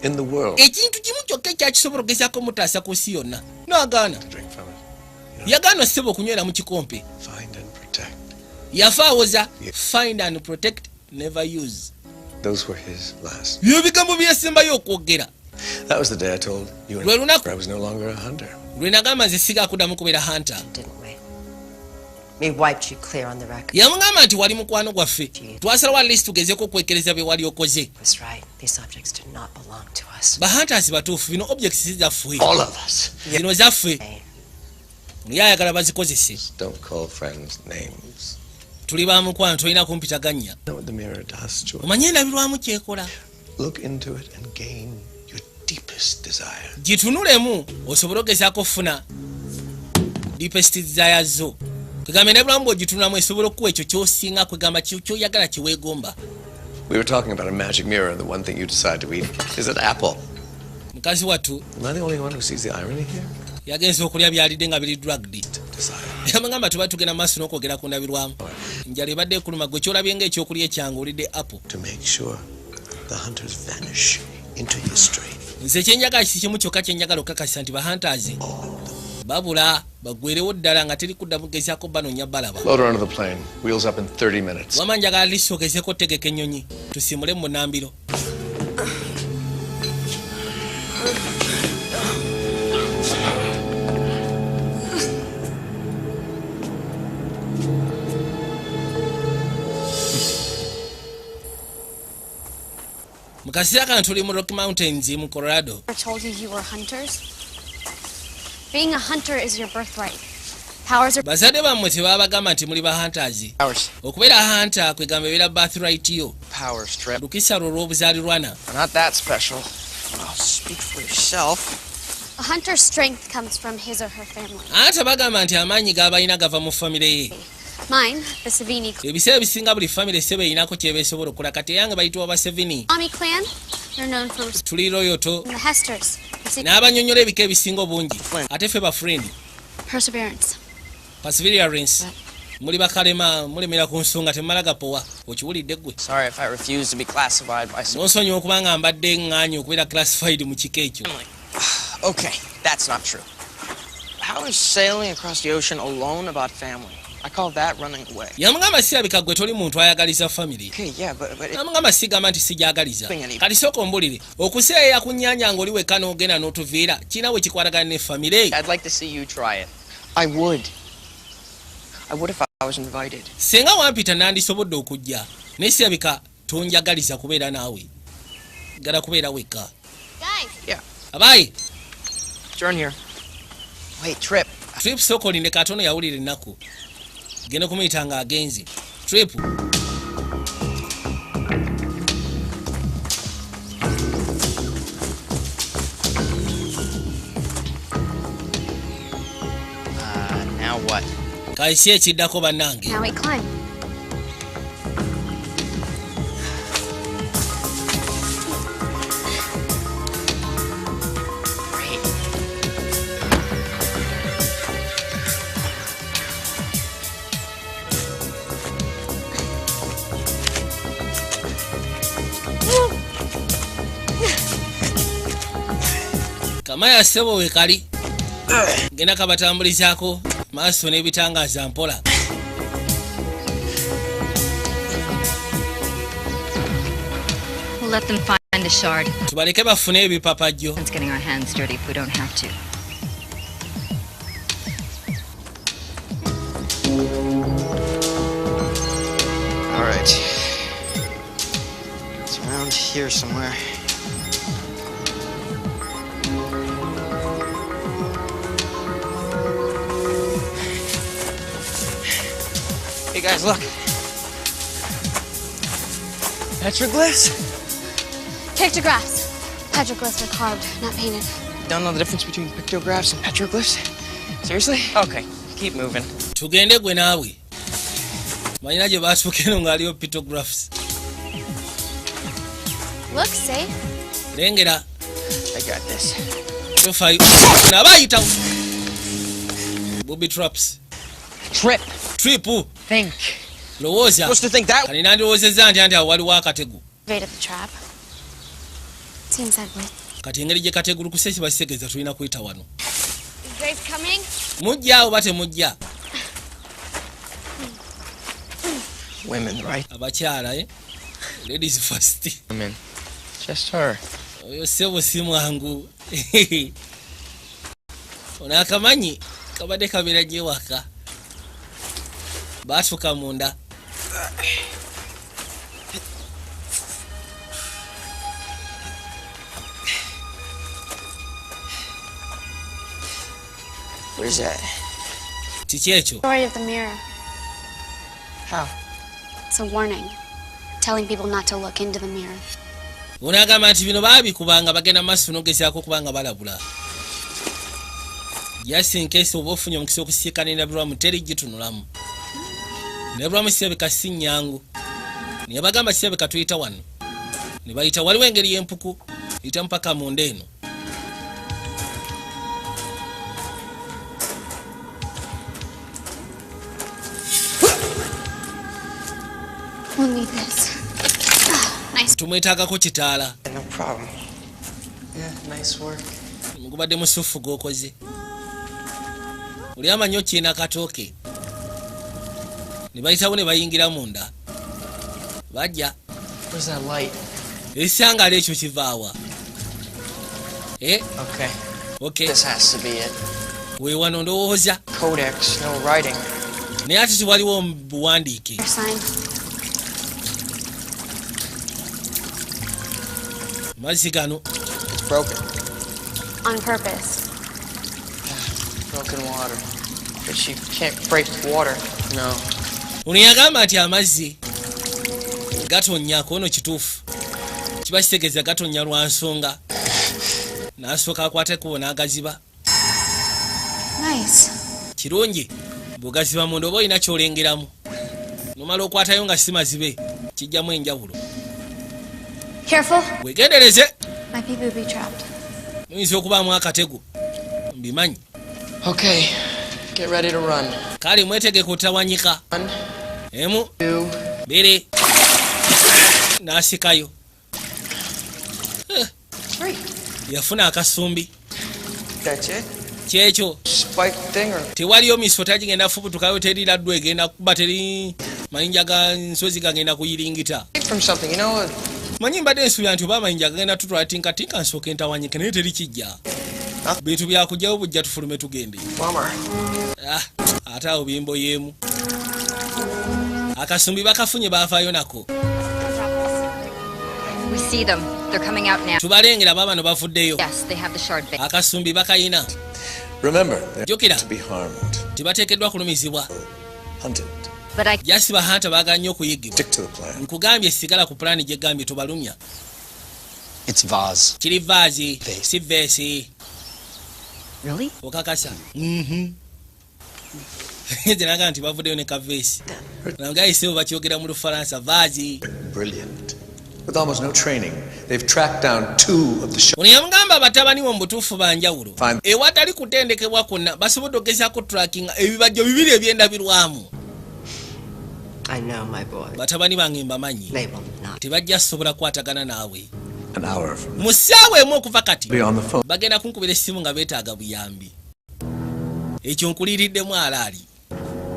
In the world.
Ekintu kimu kyokka ekyakisobola okugezaako mutaasa ku nsi yonna, n'agaana.
Drink from it.
Yagaana ssebo okunywera mu kikompe.
Find and protect.
Yafa awoza, "Find and protect, never use."
Those were his last.
Byebigambo byesembayo okwogera.
That was the day I told you
Lwe
and
lunaku
I was no longer a hunter.
lwe nagamba nze sigakuddamu kubeera hunter.
Didn't we? We wiped you clear on the record.
Yamugamba nti wali mukwano gwaffe, twasalawo at least tugezeko okwekereza bye wali okoze.
Was right. These objects do not belong to us.
Ba hunters batuufu, bino objects si zaffe.
All of us.
Zino zaffe, naye ayagala bazikozese.
Don't call friends names.
Tuli ba mukwano, tolina kumpita gannya.
Know what the mirror does, George?
Omanye endabirwamu kyekola?
Look into it and gain your deepest desire.
Gitunulemu osobole ogezaako okufuna deepest desire zo. Kwegamba endabirwamu bw'ogitunulamu esobola okuwa ekyo kyosinga, kwegamba kyoyagala, kyeweegomba.
We were talking about a magic mirror, and the one thing you decide to eat is an apple.
Mukazi wattu.
Am I the only one who sees the irony here?
Yagenza okulya byalidde nga biri drugged. Yamugamba tuba tugenda maaso n'okwogera ku ndabirwamu, njala ebadde ekuluma, gwe kyolabye nga ekyokulya ekyange olidde apple.
To make sure the hunters vanish into history.
Nze kyenjagala kisi kimu kyokka, kyenjagala okukakasa nti ba hunters babula bagwerewo ddala nga teri kuddamu gezaako banoonya balaba.
Load her onto the plane. Wheels up in 30 minutes.
Wama njagala lisi ogezeko otegeka ennyonyi tusimule mu munambiro. Mu kaseera kano tuli mu Rocky Mountains mu Colorado.
I told you you were hunters. Being a hunter is your birthright. Powers are
Bazadde bammwe tebabagamba nti muli ba hunters? Okubeera hunter kwegamba ebeera birthright yo.
Powers, Trip.
Lukisa lwo olw'obuzaalirwana.
Not that special. Well, speak for yourself.
A hunter's strength comes from his or her family.
Ate bagamba nti amaanyi g'abalina gava mu famire ye.
Mine, the Savini
Ebiseera ebisinga buli famire sebe erinako kyeba esobola okukola. Kati eyange bayitibwa ba Sevini.
Ami clan, they're known for
Tuli loyal.
the Hesters. The
N'abanyonyola ebika ebisinga obungi, ate ffe ba friend.
Perseverance.
Perseverance, muli bakalema, mulemera ku nsonga, temumala gapowa, okiwulidde ggwe?
Sorry if I refuse to be classified by some.
Nonsonyiwa okuba nga mbadde ŋŋaanye okubeera classified mu kika ekyo.
Okay, that's not true. How is sailing across the ocean alone about family? I call that running away.
Yamugamba sirabika gwe toli muntu ayagaliza famire.
Okay, yeah, but
Namugamba sigamba nti sijagaliza. Kati sooka ombulire, okuseeya ku nnyanja ng'oli wekka n'ogenda n'otuviira kirina we kikwatagana ne famire?
I'd like to see you try it. I would. I would if I was invited.
Senga wampita nandisobodde okujja, naye sirabika tonjagaliza kubeera naawe, gala kubeera wekka.
Guys,
Yeah.
Abayi.
Turn here. Wait, Trip.
Trip, sooka olinde katono. Yawulira ennaku, genda kumuyita nga agenze Trip.
Now what?
Kaisi ekiddako bannange?
Now we climb.
Great.
Kamaya ssebo we kali genda kabatambulizaako maaso n'ebitangaaza mpola.
We'll let them find the shard.
Tubaleke bafune ebipapajjo.
It's getting our hands dirty if we don't have to.
All right. It's around here somewhere. Hey guys, look. Petroglyphs?
Pictographs. Petroglyphs are carved, not painted.
Don't know the difference between pictographs and petroglyphs? Seriously? Okay, keep moving.
Tugende gwe naawe, manyina gye batuuka eno ng'aliyo pictographs.
Looks safe.
Lengera.
I got this.
Tofaayo, naba ayitawo booby traps.
Trip.
Trip.
Think.
Lowooza.
Supposed to think that.
Kati nandirowoozezza nti anti awo waliwo akatego.
Bait the trap. Seems that way.
Kati engeri gye kategulukuse kiba kitegeeza tulina kuyita wano.
Is Grace coming?
Mujja oba temujja?
Women, right?
Abakyala, eh? Ladies first.
Women. Just her.
Oyo sebo si mwangu. Ono akamanyi kabadde kabeera gyewaka, baatuka munda.
What is that?
Kiki ekyo?
Story of the mirror.
How?
It's a warning, telling people not to look into the mirror.
Ono agamba nti bino baabikubanga bagenda maaso nogezaako kubanga balabula, just in case oba ofunye omukisa okusiikana endabirwamu, teri gitunulamu. Endabirwamu kirabika si nnyangu, naye bagamba kirabika tuyita wano ne bayita, waliwo engeri y'empuku eyita mpaka munda eno.
We'll need this. Nice.
Tumwetaagako kitaala.
No problem. Yeah, nice work.
Gubadde musufu gwokoze, oli amanyi okiina katooke. Ne bayitawo ne bayingira munda, bajja.
Where's that light?
Ekisangaala ekyo kivaawa? Eh?
Okay.
Okay.
This has to be it.
We wano ndowooza.
Codex, no writing.
Naye ate tiwaliwo buwandiike.
Your sign.
Mazzi gano.
It's broken.
On purpose.
Broken water. But you can't break water. No.
Ono yagamba nti amazzi gatonnya. Ono kituufu, kiba kitegeeza gatonnya lwa nsonga. N'asooka akwata ekkubo n'agaziba.
Nice.
Kirungi bw'ogaziba munda oba olina kyolengeramu, nomala okwatayo nga si mazibe, kijjamu enjawulo.
Careful.
Wegendereze.
Might be booby trapped.
Muyinza okubaamu akatego, mbimanyi.
Okay. Get ready to run.
Kale mwetegeke otawanyika.
One,
Emu,
two,
bbiri, n'asikayo.
Three.
Yafuna akasumbi.
That's it?
Kyekyo?
Spike thing or
Tewaliyo misota gigenda fubutukayo, teri laddwa egenda kuba, teri mayinja ga nsozi gagenda kuyiringita.
From something, you know?
Manyi mbadde nsuubira nti oba amayinja gagenda tutwala tinkatinka, nsooka entawanyike, naye teri kijja, bintu byakugjawo bujja, tufulume tugende.
Bummer.
Ah, ate awo bimbo yeemu akasumbi bakafunye, baavaayo nako.
We see them. They're coming out now.
Tubalengera, baabano bavuddeyo.
Yes, they have the shard vase.
Akasumbi bakayina.
Remember, they're
Jjukira,
to be harmed.
Tebateekeddwa kulumizibwa.
Hunted.
But I
Just ba hunter baagala nnyo okuyigibwa.
Stick to the plan.
Nkugambye sigala ku pulaani gyegambye, tobalumya.
It's vase.
Kiri vase, si vase.
Really?
Okakasa? Mhm. Nze nti bavuddeyo ne ka vase nagayisewo, bakyogera mu Lufalansa, vase.
Brilliant. With almost no training, they've tracked down two of the
Ono yamugamba batabani bo mu butuufu banjawulo.
Fine.
Ewatali kutendekebwa kwonna basobodde okugezaako trackinga ebibajjo bibiri ebyendabirwamu.
I know my boy.
Batabani bange mbamanyi.
They will not.
Tebajja kusobola kukwatagana naawe.
An hour from
Mu ssaawa emu okuva kati
be on the phone.
bagenda kunkubira essimu nga beetaaga buyambi. Ekyo nkuliriddemu alaali,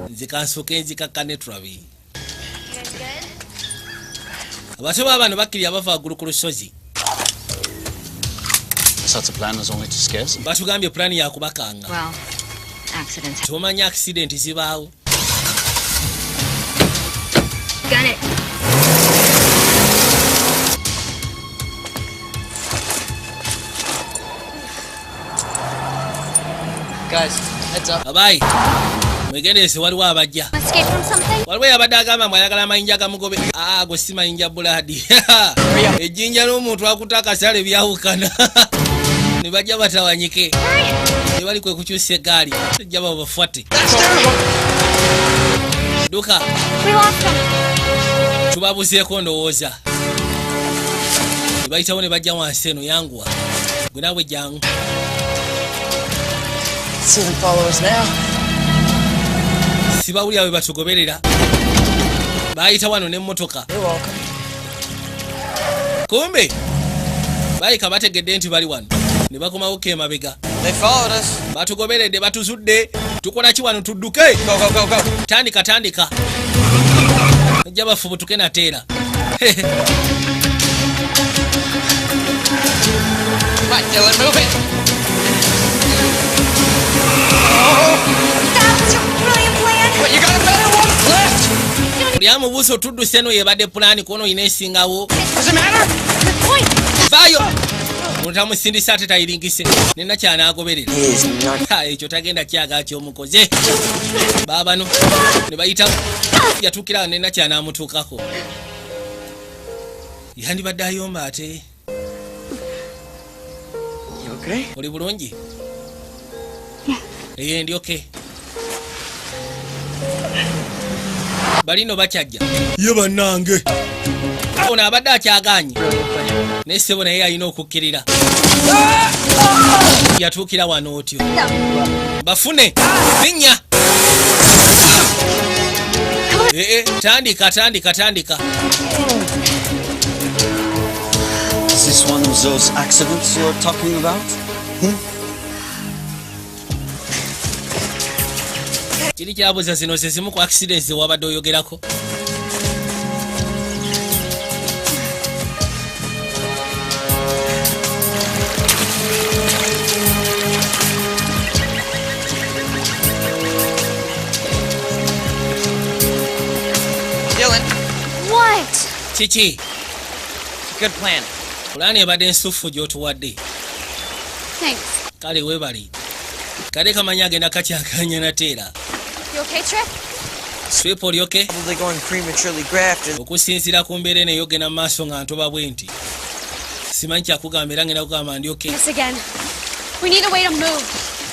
nze kansooke nzikakkane tulabe. Abato baabano bakkirira bava waggulu ku lusozi.
Such a plan is only to scare some.
Batugambye pulaani yakubakanga.
Well, accidents.
Tomanyi, accident zibaawo.
Gun it.
Guys, heads up.
Abayi, mwegenderese, waliwo abajja.
Escape from something?
Waliwo yabadde agamba mbu ayagala amayinja gamugobe. Ago si mayinja bulaadi, ejjinja n'omuntu akuta akasale byawukana. Ne bajja batawanyike, ne bali kwe kukyusa eggaali, ejja babafuate duka.
We lost them.
Tubabuzeeko ndowooza, ne Bayitawo ne bajja wansi eno yanguwa. Gwe naawe jangu.
See them follow us now.
Sibawulira bwe batugoberera. Bayita wano n'emmotoka.
You're welcome.
Kumbe bayika bategedde nti bali wano ne bakomawo ko emabega.
They followed us.
Batugoberedde, batuzudde. Tukola ki wano? Tudduke.
Go, go, go, go.
Tandika, tandika. Ejja bafubutuke nateera.
Come on, Dylan, move it.
That was your brilliant plan.
What, you got a better one? Left.
Buli amubuuza otudduse eno yebadde pulaani kuono oyina esingawo.
Does it matter?
Point.
Vaayo. Ono tamusindisa ate tayiringise nena kyanaagoberera.
He is not.
Ha, ekyo tagenda kyagala kyomukoze. Baabano ne bayita yatuukira nena kyanaamutuukako. Yandibadde ayomba ate.
You okay?
Oli bulungi? Eye ndi okay. Balino bakyajja. Ye bannange. Ono abadde akyagaanye. Naye ssebo naye alina okukkirira. Yatuukira wano otyo. Bafune linnya. Ee, tandika, tandika, tandika.
Is this one of those accidents you're talking about?
Kiri kyabuuza zino ze zimu ku accidents ze wabadde oyogerako.
Dylan,
What?
Kiki?
It's a good plan.
Pulaani ebadde ensufu gy'otuwadde.
Thanks.
Kale weebale. Kale kamanyi agenda kakyakanya nateera.
You okay, Trip?
Trip, oli okay?
Probably going prematurely grafted.
Okusinziira ku mbeera eno eyogenda mu maaso nga ntoba bwe nti simanyi kyakugamba era ngenda kugamba ndi okay.
This again. We need a way to move,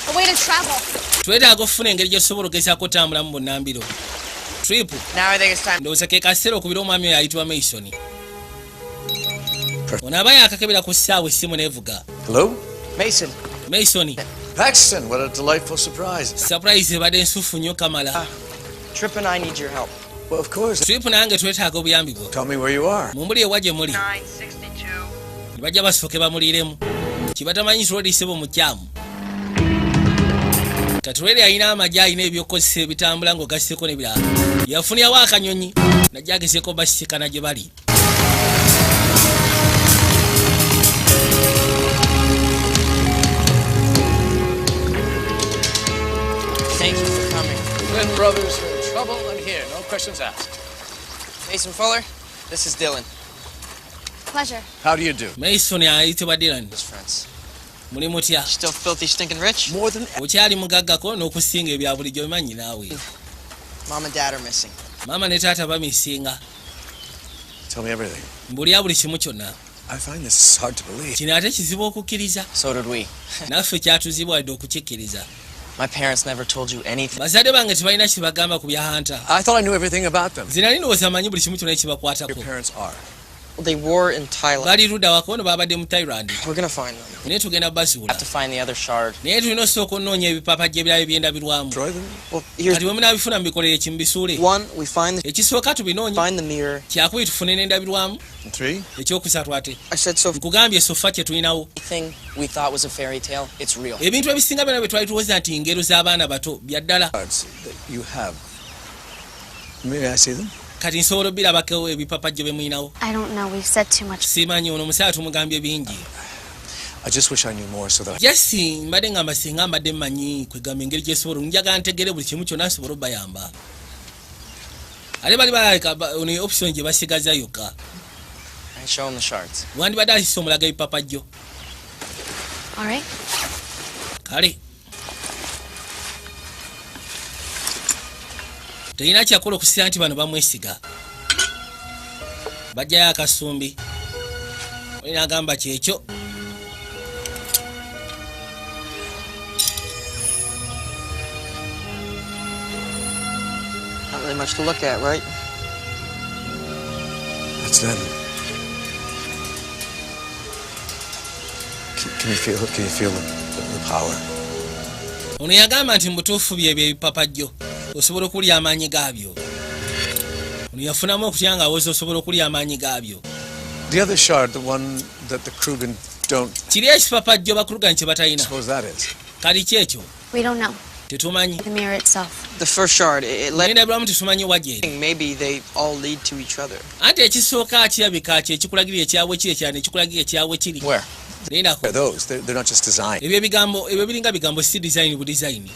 a way to travel.
Twetaaga okufuna engeri gyosobola ogezaako otambulamu bunnambiro. Trip.
Now I think it's time.
Ndowooza ke kaseera okubira omwami oyo ayitibwa Mason. Ono aba yakakebera ku ssaawa essimu neevuga.
Hello?
Mason.
Mason.
Paxton, what a delightful surprise.
Surprise ebadde ensufu nnyo kamala.
Trip and I need your help.
Well, of course.
Trip nange twetaaga obuyambi bwo.
Tell me where you are.
Mumbuli ewa gye muli. Ne bajja basooke bamuliiremu kibatamanyi Troli ssebo mukyamu. Katulere alina amagye, alina ebyokukozesa ebitambula ng'ogasseko n'ebirala. Yafunirawo akanyonyi najja agezeeko basisikana gye bali.
Thank you for coming.
Flynn brothers are in trouble. I'm here. No questions asked.
Mason Fuller, this is Dylan.
Pleasure.
How do you do?
Mason ayitibwa Dylan.
Friends.
Muli mutya?
Still filthy, stinking rich?
More than
Okyali mugaggako n'okusinga ebya bulijjo bimanyi naawe.
Mom and Dad are missing.
Maama ne taata bamisinga.
Tell me everything.
Mbulya buli kimu kyonna.
I find this hard to believe.
Kino ate kizibu okukkiriza.
So did we.
Naffe kyatuzibwadde okukikkiriza.
My parents never told you anything.
Bazadde bange tebalina kibagamba ku bya hunter.
I thought I knew everything about them.
Nze nali ndowooza manyi buli kimu kyonna ekibakwatako.
Your parents are.
They were in Thailand.
Bali ludda wako no babadde mu Thailand.
We're gonna find them.
Naye tugenda bazuula.
Have to find the other shard.
Naye tulina osooka onoonya ebipapajja ebirala ebyendabirwamu.
Destroy them?
Well, here's
Kati bwe munaabifuna mubikolere kimubisuule.
one. We find the
Ekisooka tubinoonye.
find the mirror.
Kyakubiri tufune n'endabirwamu.
And three?
Ekyokusatu ate
I said so.
nkugambye sofa kye tulinawo.
Thing we thought was a fairy tale, it's real.
Ebintu ebisinga byonna bye twali tuwoza nti ngero z'abaana bato bya ddala.
Cards that you have. May I see them?
Kati nsobola obirabako ebipapajjo bye mulinawo?
I don't know. We've said too much.
Simanyi ono omusajja tumugambye bingi.
I just wish I knew more so that I
Jasi mbadde ngamba singa mbadde mmanyi kwegamba engeri gyesobola njagala ntegere buli kimu kyonna nsobole obbayamba. Ate bali balalika ono option gye basigaza yokka.
I show him the shards.
Wandibadde asise omulaga ebipapajjo.
All right.
Kale terina kyakola okusira nti bano bamwesiga. Bajjayo akasumbi olina agamba kyekyo.
Not really much to look at, right?
That's them. Can you feel it? Can you feel the power?
Ono yagamba nti mubutuufu byebyo ebipapajjo osobola okulya amaanyi gaabyo. Ono yafunamu okutya nga awoza osobola okulya amaanyi gaabyo.
The other shard, the one that the Krugen don't
Kiri ekipapajjo ba Krugan kye batalina.
Suppose that is.
Kali ki ekyo?
We don't know.
Tetumanyi.
The mirror itself.
The first shard, it led.
Nendabiramu tetumanyi wa gyeri.
Maybe they all lead to each other.
Anti ekisooka kirabika kye ekikulagira ekyabwe kiri, ekyana ekikulagira ekyabwe kiri.
Where?
Lindako.
Are those? They're not just design.
Ebyo ebigambo ebyo biringa bigambo, si design bu design.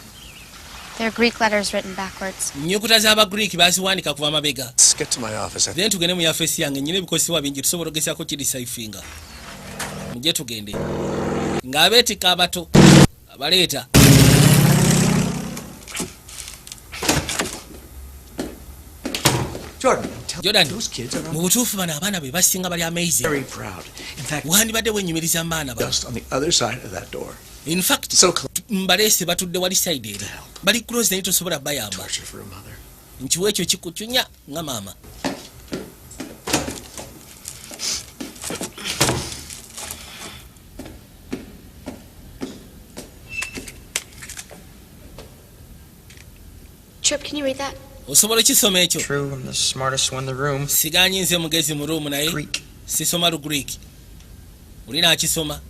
They're Greek letters written backwards.
Nnyukuta z'Abagreek baziwandika kuva mabega.
Let's get to my office.
Then tugende mu yafesi yange, nyina ebikozesebwa bingi, tusobola ogezaako kideciphinga. Mujje tugende. Ng'abeetikka abato abaleeta.
Jordan, tell
Jordan,
those kids are
mu butuufu bano abaana be basinga bali amazing.
Very proud. In fact,
Wandibadde wenyumiriza mu baana bano.
Just on the other side of that door.
In fact,
So close
mbaleese batudde wali side eri. Bali close naye tosobola bayamba.
Torture for a mother.
Nkiwa ekyo kikucunya nga maama.
Trip, can you read that?
Osobola okisoma ekyo?
True, I'm the smartest one in the room.
Siganyi nze mugezi mu room naye
Greek.
Sisoma Lugreek. Olina akisoma.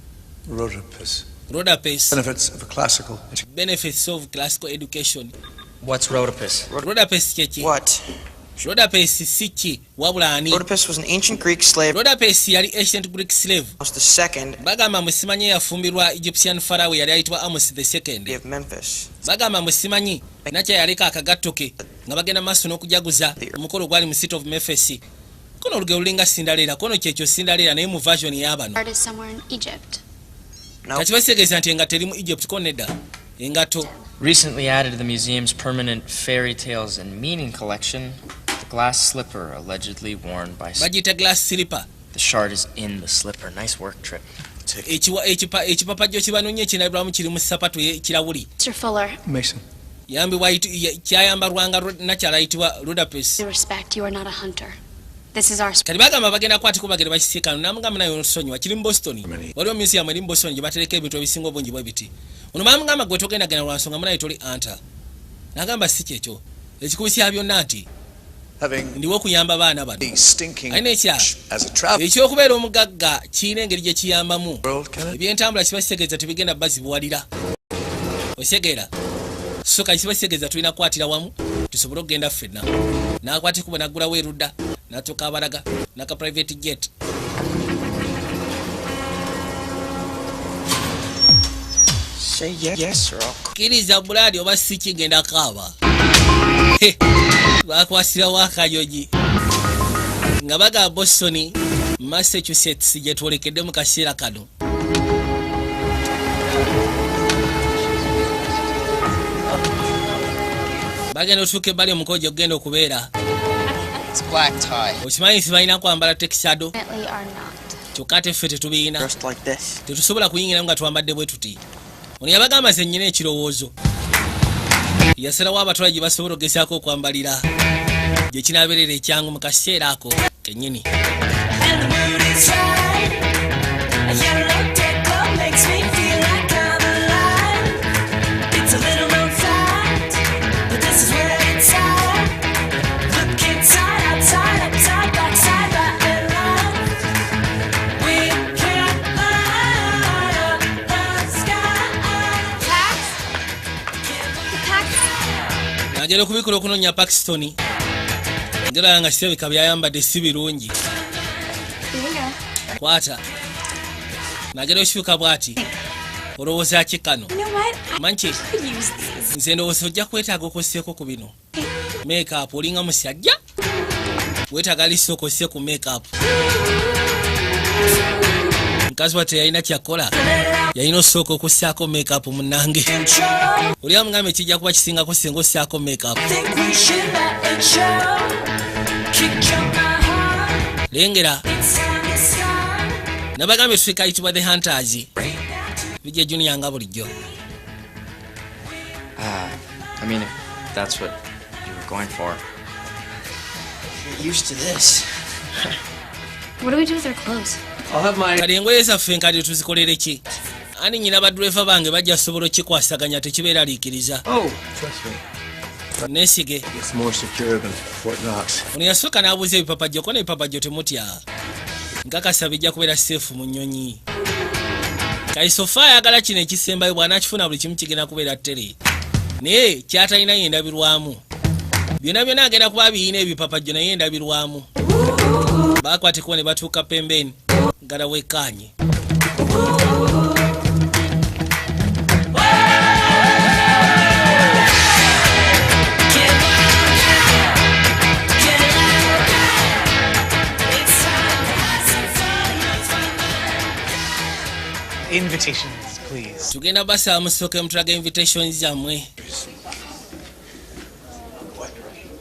Rhodopis.
Rhodopis.
Benefits of a classical education.
Benefits of classical education.
What's Rhodopis?
Rhodopis kyeki?
What?
Rhodopis si ki wabula ani?
Rhodopis was an ancient Greek slave.
Rhodopis yali ancient Greek slave.
Was the second
Bagamba musimanyi yafumbirwa Egyptian pharaoh yali ayitibwa Amos the Second.
Of Memphis.
Bagamba musimanyi nakya yaleka akagatto ke nga bagenda maaso n'okujaguza omukolo gwali mu city of Memphis. Kono olugero lulinga Cinderella, kono kyekyo Cinderella naye mu version y'abano.
Art is somewhere in Egypt.
No.
Kati bakitegeeza nti engatto eri mu Egypt ko nedda. Engatto.
Recently added to the museum's permanent fairy tales and meaning collection, the glass slipper allegedly worn by.
Bagiyita glass slipper.
The shard is in the slipper. Nice work, Trip.
Ekiwa ekipa ekipapajjo kibanonye ekinabirwamu kiri mu ssapatu kirawuli.
Mr. Fuller,
Mason.
Yambibwa kyayambalwanga nakyala ayitibwa Rudapes.
with respect, you are not a hunter. This is our
Kati bagamba bagenda kwatiko bagenda bakisiikano namugamba naye onosonyiwa kiri mu Boston. Waliwo museum eri mu Boston gye batereka ebintu ebisinga obungi bwe biti. Ono bamugamba gwe togenda genda lwa nsonga munaye toli anta. N'agamba si kyekyo. Ekikulu kya byonna nti
Having
ndiwo okuyamba baana bano.
the stinking
Alina ekya
as a traveler.
ekyokubeera omugagga kirina engeri gye kiyambamu.
World, can it?
Ebyentambula kiba kitegeeza tebigenda bazibuwalira. Osegeera. So kati kiba kitegeeza tulina kukwatira wamu tusobole okugenda ffenna. N'akwata ekkubo n'aggulawo erudda n'atuuka abalaga n'aka private jet.
Say yes or I'll
Kkiriza bulaadi oba si kigenda kaaba. He, bakwasirawo akanyonyi nga baga Boston, Massachusetts gye twolekedde mu kaseera kano. Bagenda otuuka ebbali omukolo gye gugenda okubeera.
It's black tie.
Okimanyi nti balina kwambala tuxedo?
Definitely are not.
Kyokka ate ffe tetubiina.
Dressed like this.
Tetusobola kuyingiramu nga twambadde bwe tuti. Ono yabagamba ze nnyina ekirowoozo yasalawo abatwala gye basobola okugezaako okwambalira gye kinaabeerera ekyangu mu kaseera ako kennyini.
And the mood is right. A yellow deco makes me feel like I'm alive. It's a little known fact, but this is where it's at. Look inside, outside, upside, backside, right and left. We can light up the sky.
Pax? The Pax?
Nagera okubikula okunoonya Pakiston njala nga kirabika byayambadde si birungi.
Here you go.
Kwata nagera okifuuka bw'ati olowooza ki kano?
You know what? I
Manyi ki?
could use these.
Nze ndowooza ojja kwetaaga okosseeko ku bino makeup, olinga musajja weetaaga lisi okosse ku makeup. Mukazi watte yalina kyakola, yalina osooka okussaako makeup. Munnange oli amugambe kijja kuba kisingako singa ossaako makeup.
Think we should let it show. Kick jump my heart.
Lengera.
It's time to start.
Nabagambye tusika ayitibwa The Hunters bijja Junior nga bulijjo.
I mean, if that's what you were going for.
Get used to this.
What do we do with our clothes?
I'll have my
Kati engoye zaffe enkadde tuzikolere ki? Ani nyina badureva bange bajja sobola okikwasaganya, tekibeeraliikiriza.
Oh, trust me.
Neesige.
It's more secure than Fort Knox.
Ono yasooka n'abuuza ebipapajjo, ko n'ebipapajjo temutya, nkakasa bijja kubeera safe mu nnyonyi. Kaisofa ayagala kino ekisembayo, bw'anaakifuna buli kimu kigenda kubeera tere, naye kyatalina yendabirwamu. Byonna byonna agenda kuba biyina ebipapajjo, naye endabirwamu. Bakwatekuba ne batuuka pembeni gala wekkaanye.
Invitations, please.
Tugenda basaba musooke mutulaga invitations zammwe.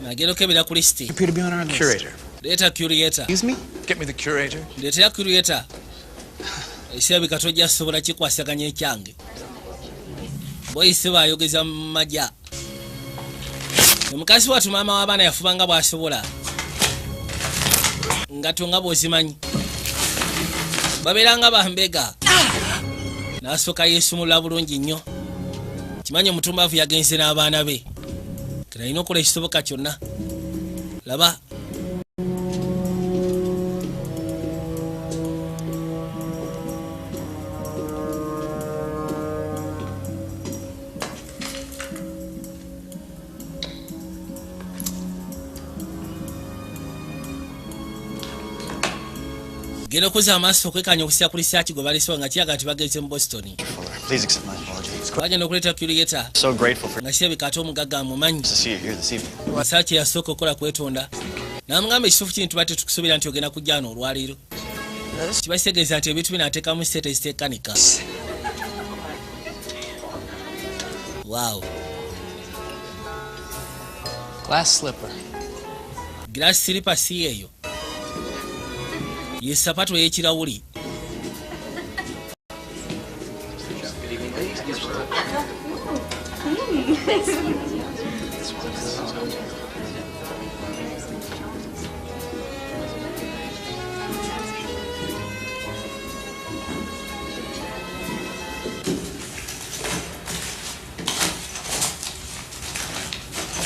Nagenda okebera ku lisiti.
Appear to be on our list.
Curator.
Leeta curator.
Excuse me?
Get me the curator.
Ndeetera curator. Ekirabika tojja sobola kikwasaganya ekyange. Boyise baayogeza mu majja. Omukazi watu maama w'abaana yafuba nga bw'asobola, ngato nga bw'ozimanyi babeera nga bambega. N'asooka yeesumulula bulungi nnyo. Kimanyi omutumbavu yagenze n'abaana be, kera alina okukola ekisoboka kyonna. Laba. Genda okuzza amaaso okwekanya okusira ku lisaaki gwe balesewa, nga kiraga nti bagenze mu Boston.
Please accept my apology.
Bagenda okuleeta curator.
So grateful for
nga kirabika ate omugagga amumanyi.
to see you here this evening.
Masaaki yasooka okukola kwetonda n'amugamba ekituufu kini tuba tetukusuubira nti ogenda kujja wano olwaleero. Kiba kitegeeza nti ebintu bino ateekamu sente eziteekanika. Waawo.
Glass slipper.
Glass slipper si eyo ye sapatu ey'ekirawuli.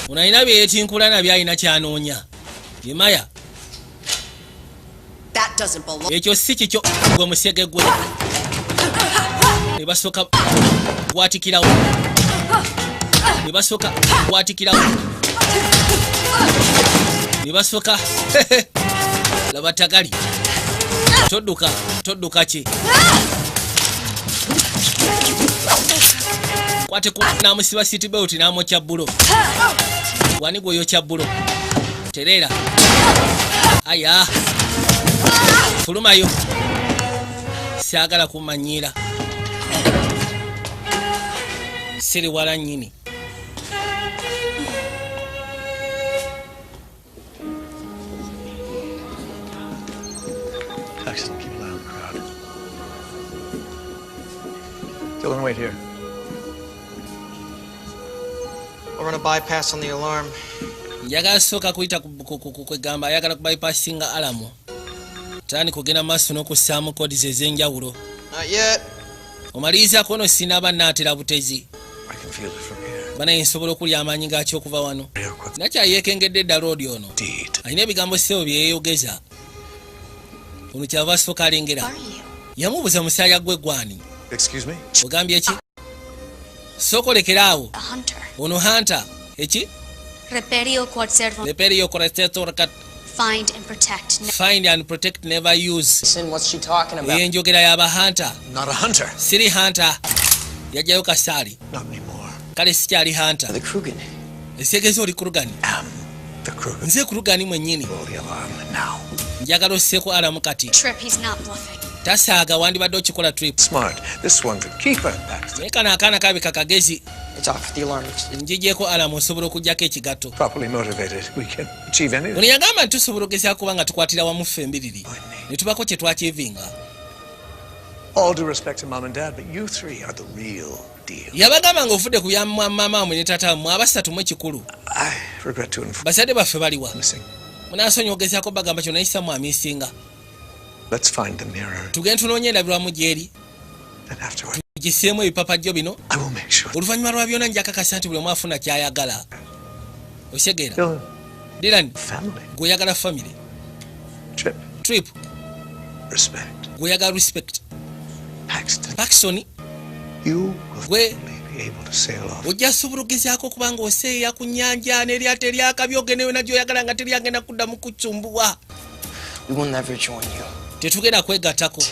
Ono alina byeyetinkula nabyo, alina kyanoonya yemaya.
That doesn't belong.
Ekyo si kikyo gwe musege gwe. Ne basooka gwatikirawo, ne basooka gwatikirawo, ne basooka. Laba tagali, todduka, todduka ki kwate n'amusiba seat belt n'amwokya bbulo. Wani gw'oyokya bbulo? Tereera. Aya, fulumayo, saagala kumanyiira, siri wala nnyini.
Excellent. Keep an eye on the crowd. Dylan, wait here.
I'll run a bypass on the alarm.
Njagala sooka kuyita kwegamba ayagala kubypassinga alarm, tandika kugenda maaso n'okussaamu codes ez'enjawulo.
Not yet.
Omalirizaako ono sinaba naatera butezi.
I can feel it from here.
Banaye, nsobola okulya amaanyi gakyo okuva wano. Nakyayeekengedde eddala odi ono alina ebigambo ssebo bye yeeyogeza. Ono kyava asooka alengera, yamubuuza musaaya gwe gwani.
Excuse me?
Ogambye ki? Sooka olekeraawo.
A hunter.
Ono hunter eki?
Reperio quod servo.
Reperio correcteto.
Find and protect.
Find and protect, never use.
Listen, what's she talking about?
Enjogera y'aba hunter.
Not a hunter.
Siri hunter. Yajjayo kasaali.
Not anymore.
Kale sikyali hunter.
The Krugan.
Ekitegeeza oli Krugan.
The Krugan.
Nze Krugan mwennyini.
Roll the alarm now.
Njagala osseeko alarm kati.
Trip, he's not bluffing.
Tasaaga, wandibadde okikola, Trip.
Smart. This one could keep her back.
Naye kano akaana kabika kagezi.
It's off. The alarm.
Njigyeko alarm, osobola okugjako ekigatto.
Properly motivated, we can achieve anything.
Ono yagamba nti tusobola ogezaako kuba nga tukwatira wamu ffe embiriri ne tubako kye twakyevinga.
All due respect to Mom and Dad, but you three are the real deal.
Yabagamba ng'ovudde ku bya maama wamwe ne taata wammwe, abasatu mu ekikulu.
I regret to inform.
Bazadde baffe baliwa?
Missing.
Munaasonyiwa ogezaako bagamba kyo nayisa mu amisinga.
Let's find the mirror.
Tugende tunoonye endabirwamu gy'eri.
And afterward,
Tugiseemu ebipapajjo bino. Oluvannyuma lwa byonna njakakasa nti buli omu afuna kyayagala. Osegeera, Dylan? Gweoyagala family. Trip, gweoyagala respect. Paxton, gwe ojja sobola ogezaako okuba nga oseeya ku nnyanja n'eryato eryakabi, ogende yona gyoyagala nga teryagenda kuddamu kucumbuwa.
We will never join you.
Tetugenda kwegattako.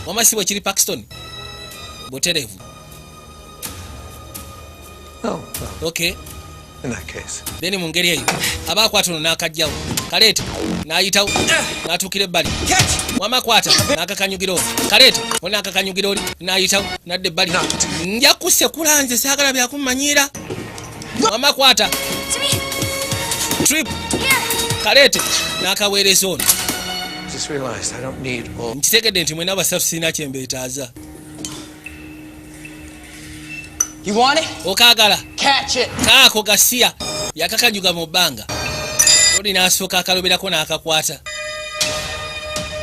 Wama si bwe kiri, Paxton? Butereevu. Okay.
In that case,
Then mu ngeri eyo aba akwata ono n'akajjawo, kaleeta n'ayitawo n'atuukira ebbali. Wama kwata, n'akakanyugira oli, kaleeta oli, n'akakanyugira oli, n'ayitawo n'adda ebbali. Nja kusekula nze, saagala byakummanyiira. Wama kwata, Trip, kaleete n'akaweereza ono.
I just realized I don't need all.
Nkitegedde nti mwena basatu sirina kyembeetaaza.
You want it?
Okaagala?
Catch it.
Kaako gasiya yakakanyuga mu bbanga, oli n'asooka akaloberako n'akakwata.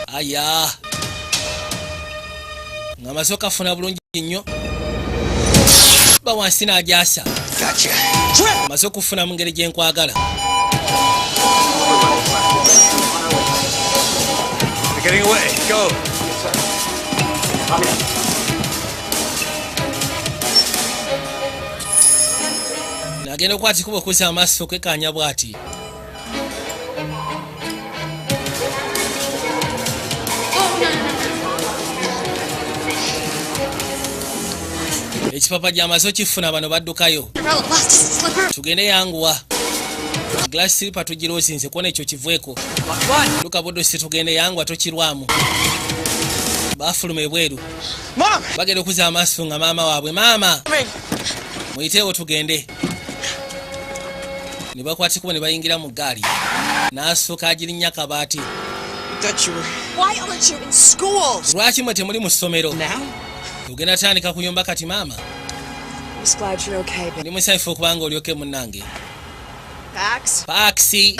Aya, ng'amaze okafuna bulungi nnyo, ba wansi n'agyasa.
Gotcha.
Amaze okufuna mu ngeri gye nkwagala.
They're getting away. Go.
Nagenda okwata kuba okuzza amaaso okwekanya bw'ati.
Oh, no, no, no.
Ekipapa gyamaze okifuna, bano baddukayo.
Cinderella lost a slipper.
Tugende, yanguwa. Glass slipper tugirosinze kuona ekyo kiveeko. Luka budusi, tugende, yanguwa, tokirwamu. Bafuluma ebweru, bagenda okuzza amaaso nga maama waabwe. Maama, muyiteewo tugende. Ne bakwata kubo ne bayingira mu ggaali, n'asooka agirinnya kabaati.
Thought you were.
Why aren't you in school?
Lwaki mwe temuli mu ssomero? Tugenda tandika kuyomba kati, maama.
I'm just glad you're okay, babe.
Ndi musanyufu okubanga olyoke, munnange.
Pax?
Paxi,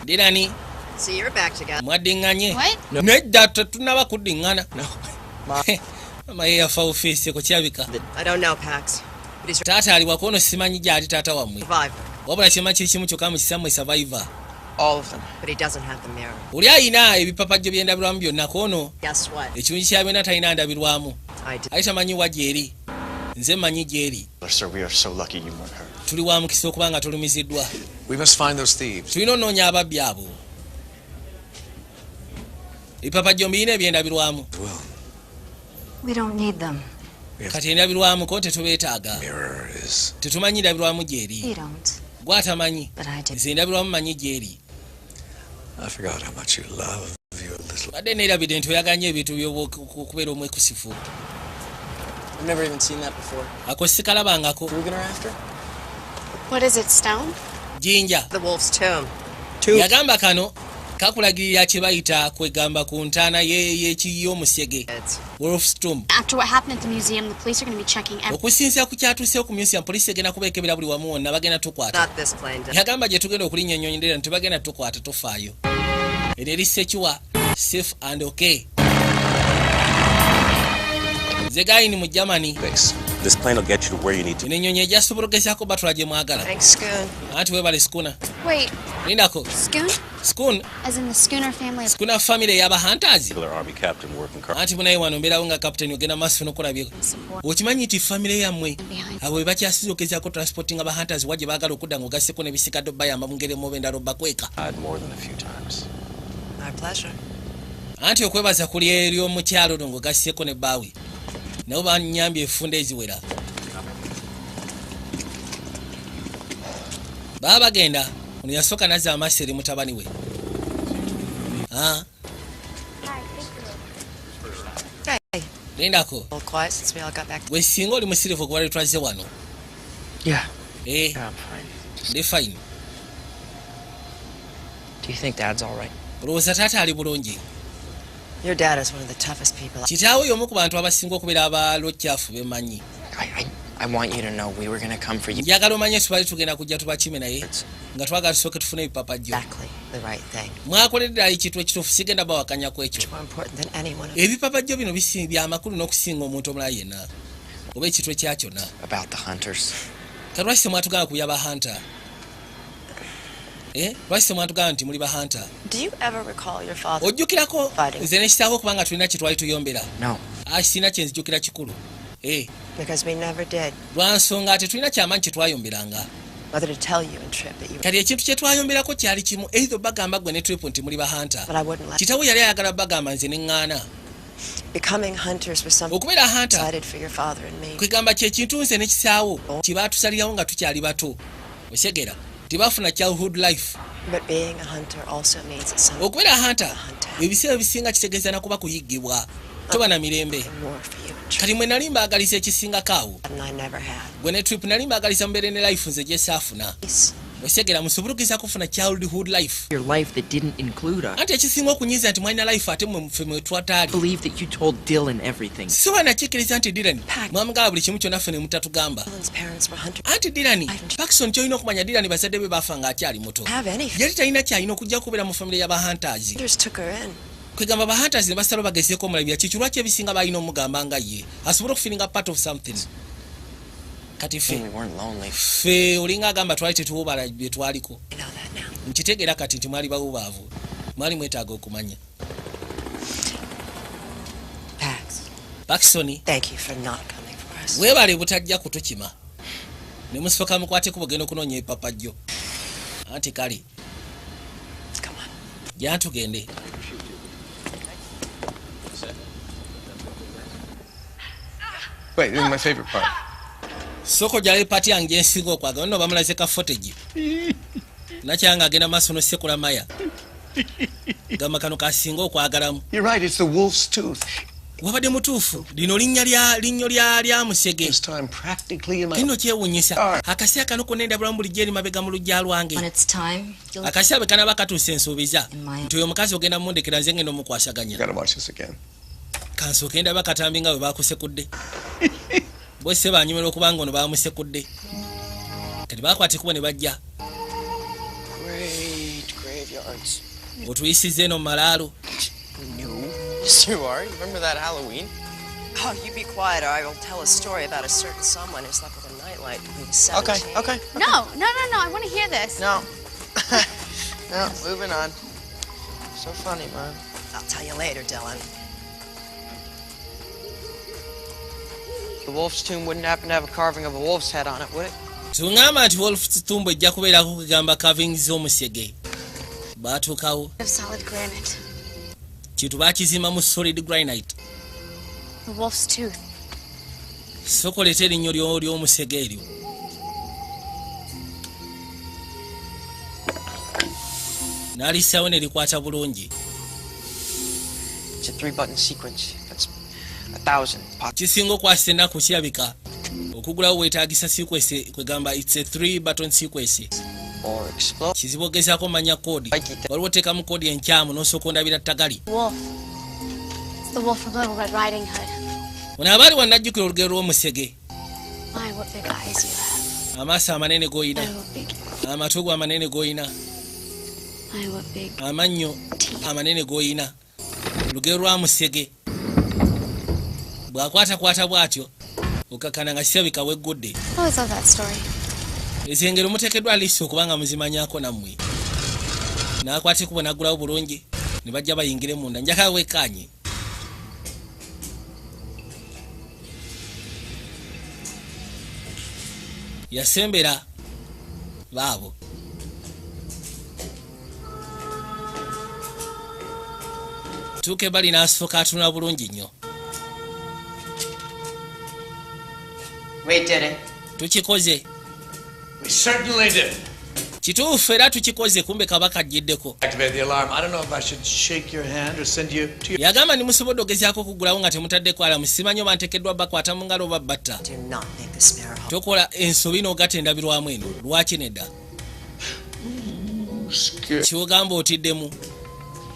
Dylan.
See, you're back together.
Mwaddiŋŋanye? Nedda, tetunaba kuddiŋŋana. Mama ye yafa ofiisi kukyabika.
I don't know, Pax. But he's
Taata ali wakono, simanyi gyali taata wammwe.
survivor.
Wabula kyema kiri kimu kyokka, mu kisammwe survivor.
All of them.
But he doesn't have the mirror.
Oli ayina ebipapajjo by'endabirwamu byonna koono.
Guess what?
Ekirungi kya byonna talina ndabirwamu.
I do.
Ali tamanyi wa gyeri, nze mmanyi gyeri.
Sir, we are so lucky you weren't hurt.
Tuli wa mukisa okuba nga tolumiziddwa.
We must find those thieves.
Tulina onoonya ababbi abo. Ebipapajjo mbirina ebyendabirwamu.
We don't need them.
Kati endabirwamu ko tetubeetaaga.
Mirror is.
Tetumanyi ndabirwamu gyeri.
You don't.
Gwatamanyi.
But I do.
Nze endabirwamu manyi gyeri.
I forgot how much you love your little.
Badde neerabidde nti oyaganya ebintu by'okubeera omwekusifu.
I've never even seen that before.
Ako sikalabangako.
Krugen are after?
What is it, stone?
Jinja.
The wolf's tomb.
Yagamba kano kakulagirira kye bayita kwegamba ku ntaana y'omusege, wolf's tomb.
After what happened at the museum, the police are going to be checking every.
Okusinziira ku kyatuuse ku museum, poliisi egenda kubeekebera buli wamu wonna, bagenda tukwata.
Not this plane. Does.
Yagamba gye tugenda okulinnya ennyonyi ndera tebagenda tukwata, tofaayo, ero eri secure, safe and okay. Zegayini mu Germany.
Base. This plane will get you to where you need to.
Eno ennyonyi ejasobola ogezaako batwala gye mwagala.
Thanks, Scoon.
Anti webale, Schooner.
Wait,
Lindako.
Scoon?
Scoon.
As in the Schooner family of
Schooner family ey'aba hunters.
Regular Army captain working car.
Anti munaye wano mbeerawo nga kapiteni, ogenda maaso n'okulabyeko. Okimanyi nti famire yammwe abo be bakyasiza ogezaako transporting aba hunters wa gye baagala okudda, ng'ogasseko n'ebisigadde bayamba mu ngeri emu oba endala obbakweka.
Had more than a few times.
Our pleasure.
Anti okwebaza kuli eri omukyalo ono ng'ogasseko ne bbaawe, nabo banyambye enfunda eziwera. Baba bagenda, ono yasooka nazza amaaso eri mutabani we. Ah,
Hey.
lindako.
A little quiet since we all got back.
Gwe singa oli musirifu okuba lwe twazze wano.
Yeah.
Eh.
Yeah, I'm fine.
Ndi fine.
Do you think Dad's all right?
Olowooza taata ali bulungi?
Your dad is one of the toughest people.
Kitaawe y'omu ku bantu abasinga okubeera abalokyafu bemanyi.
I want you to know we were gonna come for you.
Njagala omanye tubali tugenda kujja tubakime, naye nga twagala tusooke tufune ebipapajjo.
Exactly the right thing.
Mwakoledde ddala ekintu ekituufu, sigenda bawakanya ku ekyo.
More important than anyone.
Ebipapajjo bino byamakulu n'okusinga omuntu omulala yenna. Oba ekitwe kya kyonna.
About the hunters.
Kati lwaki temwatugamba ku yaba hunter? Eh? Lwaki temwatugamba nti muli ba hunter?
Do you ever recall your father
Ojjukirako
fighting?
nze nekitaako okubanga tulina kye twali tuyombera?
No.
Ah, sirina kye nzijukira kikulu. Eh,
Because we never did.
Lwa nsonga tetulina kyamaanyi kye twayomberanga.
Whether to tell you and Trip that you
Kati ekintu kye twayomberako kyali kimu, either bagamba gwe ne Trip nti muli ba hunter.
But I wouldn't let
Kitawe yali ayagala bagamba, nze ne ŋŋaana.
Becoming hunters was something
Okubeera hunter
decided for your father and me.
kwegamba kyekintu nze nekisaawo kye baatusalirawo nga tukyali bato, osegera tebafuna childhood life.
But being a hunter also means that some
Okubeera hunter ebiseera ebisinga kitegeeza nakuba kuyiggibwa, toba na mirembe.
More for you and Trip
Kati mwe nali mbaagaliza ekisingako awo.
And I never had.
Gwe ne Trip nali mbaagaliza mubeere ne life nze gyesaafuna, osegera musobole okugeza kufuna childhood life.
Your life that didn't include us.
Anti ekisinga okunyiiza nti mwalina life ate mwe ffe mwe twataali.
Believe that you told Dylan everything.
Sisobola nakikkiriza nti Dylan mwamugamba buli kimu kyonna, ffe ne mutatugamba.
Dylan's parents were hunters.
Anti Dylan Parkson, kyolina okumanya, Dylan bazadde be baafa ng'akyali muto.
Have anything.
Yali talina kyalina okujja kubeera mu famire y'abahunters.
Hunters took her in.
Kwegamba bahunters ne basala bagezeeko omulabira kiki, lwaki ebisinga balina omugamba nga ye asobole okufeelinga part of something. Kati ffe
We weren't lonely.
Ffe olinga agamba twali tetuwubala bye twaliko.
I know that now.
Nkitegeera kati nti mwali bawubaavu, mwali mwetaaga okumanya.
Pax,
Parkson,
thank you for not coming for us.
Weebale butajja kutukima ne musooka mukwateko bugenda okunoonya ebipapajjo. Anti kale.
Come on.
Jja tugende.
Wait, this is my favorite part.
Sooka ojjalayo part yange gyensinga okwagala. Nno bamulaze ka footage nakyanga agenda maaso nosekula maya gamba kano kasinga okwagalamu.
You're right, it's the wolf's tooth.
Wabadde mutuufu, lino linnya lya linnyo lya musege.
This time practically in my
Kino kyewuunyisa, akaseera kano konna endabulamu bulijjo eri mabega mu luggya lwange.
When it's time, you'll
Akaseera bwe kanaba katuuse, ensuubiza nti oyo omukazi ogenda mundekera nze ngenda omukwasaganya.
Gotta watch this again.
Kansooke ndaba katambi nga bwe bakusekudde bose banyumira okubanga ono bamusekudde. Kati bakwata ekubo ne bajja.
Great graveyards.
Otuyisiza eno mu malaalo.
No. Yes, you are. You remember that Halloween?
Oh, you be quiet or I will tell a story about a certain someone who slept with a nightlight when he was 17.
Okay, okay.
No, I want to hear this.
No. No, moving on. So funny, man.
I'll tell you later, Dylan.
The wolf's tomb wouldn't happen to have a carving of a wolf's head on it, would it?
Tuŋŋamba nti wolf's tomb ejja kubeerako kugamba carving z'omusege. Baatuukawo.
Of solid granite.
Kintu bakizimba mu solid granite.
The wolf's tooth.
Sooka oleete erinnyo ly'omusege eryo. N'alissawo ne likwata bulungi.
It's a three-button sequence. That's 1,000.
Kisinga okwasa ennaku kirabika okugulawo weetaagisa sequence, kwegamba it's a three button sequence.
Or explode.
Kizibu ogezaako manya code, waliwo oteekamu code enkyamu n'osooka ondabira ttagali.
Wolf. It's the wolf from Little Red Riding Hood.
Ono abaali wannajjukira olugero lw'omusege.
My, what big eyes you have.
Amaaso amanene g'oyina,
My, what big.
amatu go amanene g'oyina,
My, what big.
Amannyo amanene g'oyina. Lugero lwa musege bw'akwatakwata bw'atyo okakana nga kirabika weggudde.
I always love that story.
Ezo engero muteekeddwa liisi okubanga muzimanyako nammwe. N'akwata ekubo n'aggulawo bulungi ne bajja bayingire munda. Njagala wekkaanye. Yasembera baabo. Tuuka ebbali n'asooka atunula bulungi nnyo.
We did it.
Tukikoze.
We certainly did.
Kituufu era tukikoze. Kumbe kabaka ajjiddeko.
Activate the alarm. I don't know if I should shake your hand or send you to your.
Yagamba nimusobodde ogezaako okuggulawo nga temutaddeko alarm, simanyi oba ntekeddwa bakwata mu ngalo oba batta.
Do not make this mirror home.
Tokola ensobi n'ogatta endabirwamu eno. Lwaki nedda? Kyogamba otiddemu.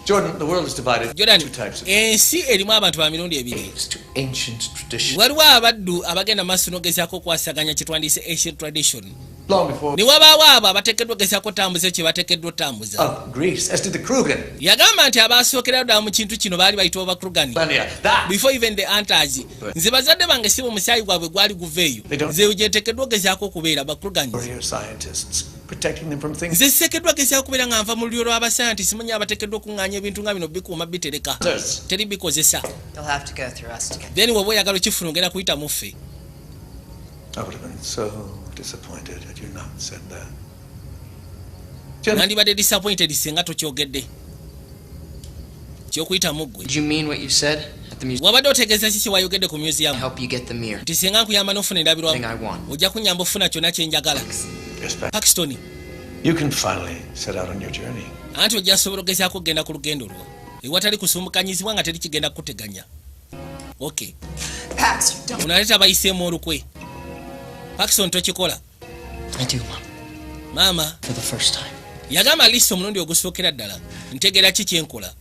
Jordan, the world is divided
Jordan,
into two types of
ensi erimu abantu ba mirundi ebiri.
Ancient tradition.
Waliwo abaddu abagenda maaso n'ogezaako okwasaganya kyetwandiise ancient tradition.
Long before
Ne wabaawo abo abateekeddwa ogezaako otambuza kye bateekeddwa otambuza.
of Greece, as did the Krugan.
Yagamba nti abasookera ddala mu kintu kino baali bayitibwa Bakrugani
That
before even the hunters. Nze bazadde bange si omusaayi gwabwe gwali guva eyo. Nze gyeteekeddwa ogezaako okubeera Bakrugani.
warrior scientists protecting them from things.
Nze siteekeddwa gezaako kubeera nga nva mu lulyo lw'abasayanti simanyi abateekeddwa okuŋŋaanya ebintu nga bino bikuuma bitereka teri bikozesa.
You'll have to go through us to get.
Then woba oyagala okifuna ogenda kuyita mu ffe.
I would have been so disappointed had you not said that.
Nandibadde disappointed singa tokyogedde kyokuyitamu ggwe.
Did you mean what you said at the museum?
Wabadde otegeeza ki kyewayogedde ku museum?
Help you get the mirror.
Nti singa nkuyamba n'ofuna endabirwamu
Thing I want.
ojja kunyamba ofuna kyonna kyenjagala.
Yes, Pax.
Paxton.
You can finally set out on your journey.
Anti ojja sobola ogezaako okugenda ku lugendo lwo ewatali kusumbukanyizibwa nga teri kigenda kukuteganya, okay?
Pax, you don't.
Ono ate tabayiseemu olukwe. Paxton, tokikola.
I do, Mom.
Maama.
For the first time.
Yagamba lisa omulundi ogusookera ddala ntegeera ki kyenkola.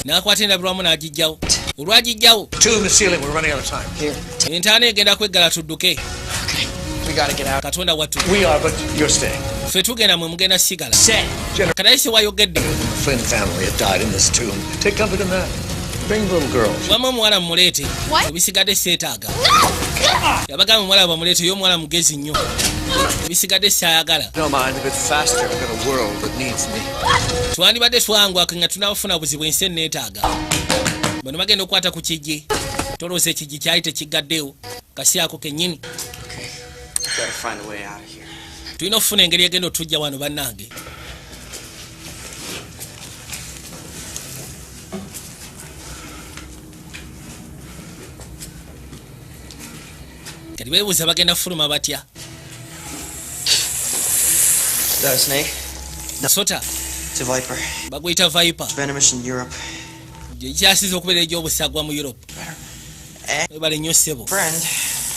N'akwata endabirwamu n'agijjawo. Olwagijjawo,
Two in the ceiling. We're running out of time.
Here.
entaana egenda kweggala, tudduke.
We gotta get out.
Katonda wattu.
We are, but you're staying.
Ffe tugenda, mwe mugenda sigala.
Set.
Kadayise wayogedde.
The Flynn family had died in this tomb. Take comfort in that. Bring the little girl.
Wamma omuwala mumuleete.
What?
Ebisigadde seetaaga. Yabagamba omuwala bamuleete ye omuwala mugezi nnyo, ebisigadde saayagala.
Don't mind a bit faster. I've got a world that needs me.
Twandibadde twangwako nga tunabafuna buzibu, ensi eneetaaga. Bano bagenda okukwata ku kijji, tolowooza ekijji kyali tekigaddewo kasi ako kennyini.
Gotta find a way out of here.
Tulina okufuna engeri egenda otujja wano bannange. Kati beebuuza bagenda fuluma batya?
Is that a snake?
Sota.
It's a viper.
Baguyita viper.
It's venomous in Europe.
Gyekyasiza okubeera egy'obusagwa mu Europe. Webale nnyo ssebo.
Friend.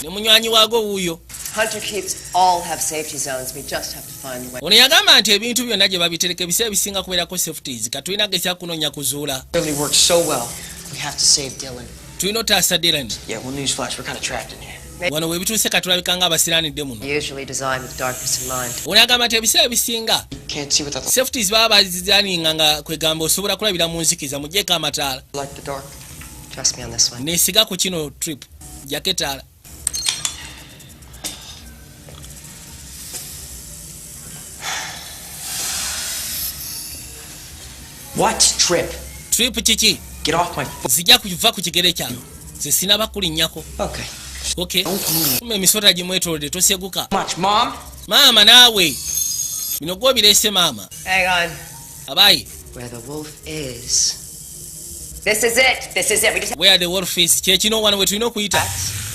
Ne munywanyi waago wuuyo.
Hunter keeps all have safety zones. We just have to find the way.
Ono yagamba nti ebintu byonna gye babitereka ebiseera ebisinga kubeerako safeties, katulina gezya kunoonya kuzuula.
Really works so well. We have to save Dylan.
Tulina otaasa Dylan.
Yeah, well, newsflash, we're kind of trapped in here.
Wano webituuse katulabika nga abasiranidde muno.
Usually designed with darkness in mind.
Ono agamba nti ebiseera ebisinga
Can't see without the
safeties baba bazizaninga nga kwegamba osobola kulabira mu nzikiza, mugyeko amataala.
like the dark.
Trust me on this one.
Nesiga ku kino trip, jjako etaala.
What trip?
Trip kiki?
Get off my
Zijja kuva ku kigere kyange, ze sinaba kulinnyako.
Okay.
Okay, kuma emisota gimwetoolodde, toseguka.
Much, Mom.
Maama naawe bino gwobireese maama.
Hang on.
Abayi.
Where the wolf is. This is it. This is it. We just
Where the wolf is, kyekino wano we tulina okuyita.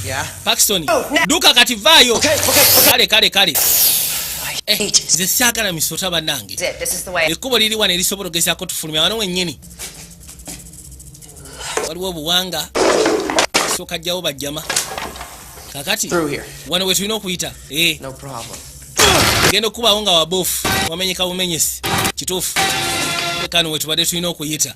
Yeah.
Paxton.
Oh, now.
Duka kati, vaayo.
Okay.
Kale. Eh, nze saagala misota bannange.
This is it. This is the way.
Ekkubo liri wano erisobola ogezaako tufulumya wano wennyini. Waliwo obuwanga sooka jjawo bajjama kakati.
Through here.
Wano we tulina okuyita. Eh.
No problem.
Genda okubawo nga wabofu wamenyeka bumenyesi, kituufu kano we tubadde tulina okuyita.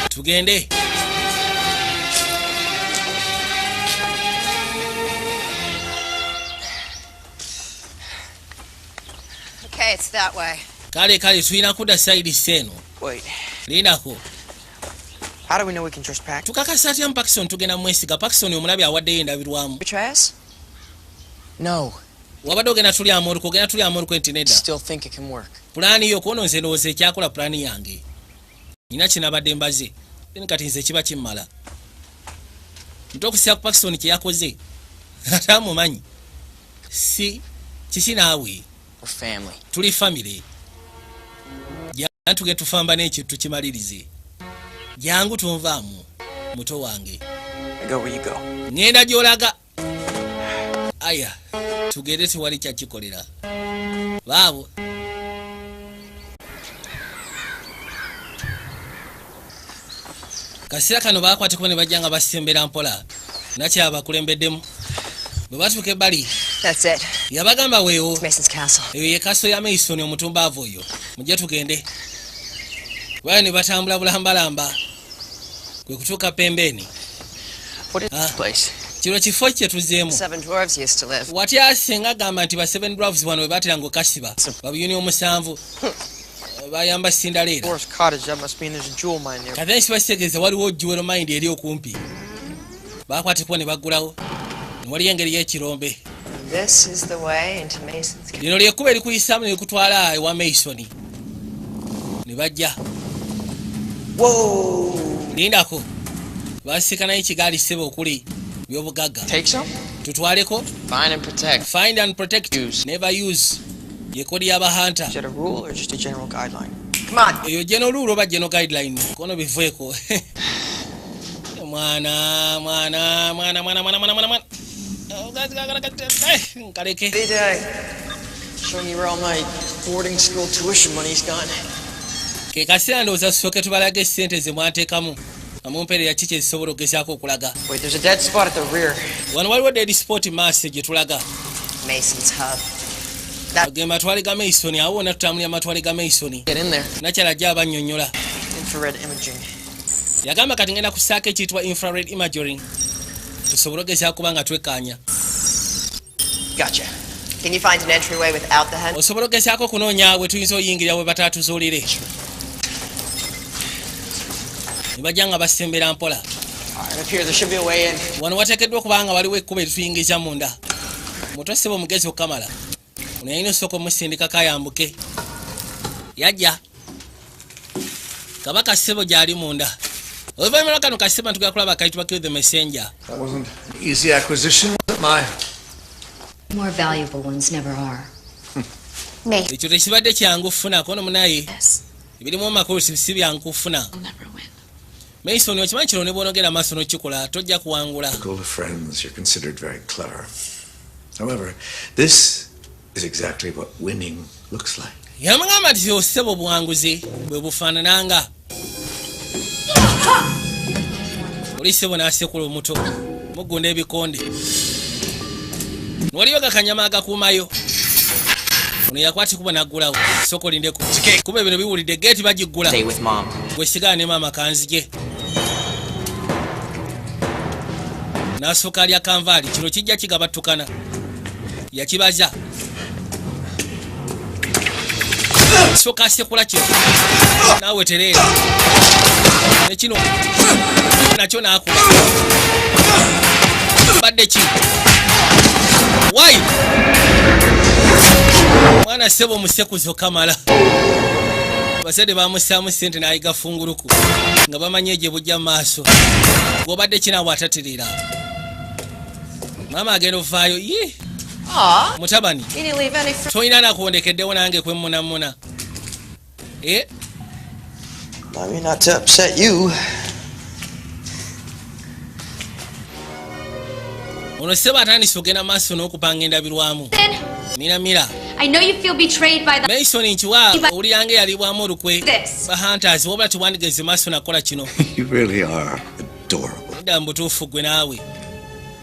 Tugende.
Okay, it's that way.
Kale tulina kudda side seeno.
Wait.
Lindako.
How do we know we can trust Pax?
Tukakasa atya mu Pakison tugenda mwesiga? Pakison omulabi awaddeyo endabirwamu.
Betray us?
No.
Wabadde ogenda tulyamu olukwe, ogenda tulyamu olukwe nti nedda.
Still think it can work.
Pulaani yo kuono nze ndowooza ekyakola pulaani yange nina kinabadde mbaze, then kati nze kiba kimmala nti okusinza ku Pakison kye yakoze ate amumanyi si kiki naawe.
We're family.
Tuli family, jangu tuge tufambane ekintu tukimalirize, jangu tonvaamu muto wange.
I go where you go.
Ŋŋenda gy'olaga. Aya tugende, tewali kyakikolera baabo. Kaseera kano baakwatekuba ne bajja nga basembera mpola nakyaba bakulembeddemu. Bwe batuuka ebbali,
That's it.
yabagamba weewo.
Mason's castle.
Eyo ye castle ya Mason omutumbaavu oyo. Mujje tugende. Bale ne batambula bulambalamba kwe kutuuka pembeeni.
What is this place?
Kino kifo kye tuzeemu.
Seven dwarves used to live.
Watya singa agamba nti ba Seven Dwarfs wano we bateranga okasiba babuyuni omusanvu bayamba Cinderella.
Dwarf's cottage. That must mean there's a jewel mine near.
Kati kiba kitegeeza waliwo jewel mine eri okumpi. Bakwatikuba ne baggulawo ne waliyo engeri y'ekirombe.
This is the way into Mason's castle.
Lino lyekkuba erikuyisaamu ne likutwala ewa Mason. Ne bajja. Lindako, basiikanayo ekigaali ssebe okuli byobugagga.
Take some?
Tutwaleko.
Find and protect.
Find and protect, never use, ye code y'aba hunter.
Is that a rule or just a general guideline?
Come on.
Eyo general rule oba general guideline? Kono biveeko. Mwana, mwana, mwana, mwana, mwana, mwana, mwana, mwana. Eh, nkaleke.
What are you doing? Showing you where all my boarding school tuition money's gone.
Ke kaseera ndowooza tusooke tubalage essente ze mwateekamu amumpeerera ki kyezisobola okugezaako okulaga.
Wait, there's a dead spot at the rear.
Wano waliwo dead spot maaso gye tulaga.
Mason's hub.
Ge matwale ga Mason awo wonna tutambulira matwale ga Mason.
Get in there.
Nakyala ajja abannyonnyola.
Infrared imaging.
Yagamba kati ngenda kusaako ekiyitibwa infrared imagery tusobole ogezaako kuba nga twekkaanya.
Gotcha.
Can you find an entryway without the hunt?
Osobola ogezaako okunoonya we tuyinza oyingirira we bataatuzuulire? Ne bajja nga basembera mpola.
All right, up here, there should be a way in.
Wano wateekeddwa okuba nga waliwo ekkubo erituyingiza munda. Muto ssebo omugezi okukamala ono yalina osooka omusindikako ayambuke. Yajja kabaka ssebo gy'ali munda. Oluvannyuma lwa kano kasebo ntugera kulaba kayitibwa Kill the Messenger.
That wasn't an easy acquisition, was it, my?
More valuable ones never are.
Ekyo tekibadde kyangu kufuna kono munaye ebirimu amakulu si byangu kufuna. Mason, okimanyi kino ne bwonogera maaso n'okikola tojja kuwangula.
Circle of friends, you're considered very clever. However, this is exactly what winning looks like.
Yamugamba nti osebo obuwanguzi bwe bufaanananga oli sebo n'asekula omuto mugunda ebikonde waliyo gakanyama agakuumayo. Ono yakwatikuba n'aggulawo. Sooka olindeko kuba bino biwulidde geeti bagiggula.
Stay with Mom.
Gwe sigala ne maama kanzije. N'asooka alya kanvaali. Kino kijja kigabattukana yakibaza sooka asekula kino naawe tereera nekino nakyo n'akuba badde ki wayi mwana ssebo omusekuzo kamala. Abazadde bamussaamu ssente n'ayiga funguluku nga bamanyi egye bujja mu maaso gw'obadde kinaawe atatereera. Maama agenda ovaayo ye.
Aw.
Mutabani.
You didn't leave any for
Tolina nakuwondekeddewo nange kwemmunamuna. Eh?
I mean, not to upset you.
Ono ssebo atandise ogenda maaso n'okupanga endabirwamu miramira.
I know you feel betrayed by the
Mason, nkiwa owuliranga eyalibwamu olukwe
This.
ba hunters, wabula tewandigeze maaso nakola kino.
You really are adorable.
Nedda mu butuufu gwe naawe.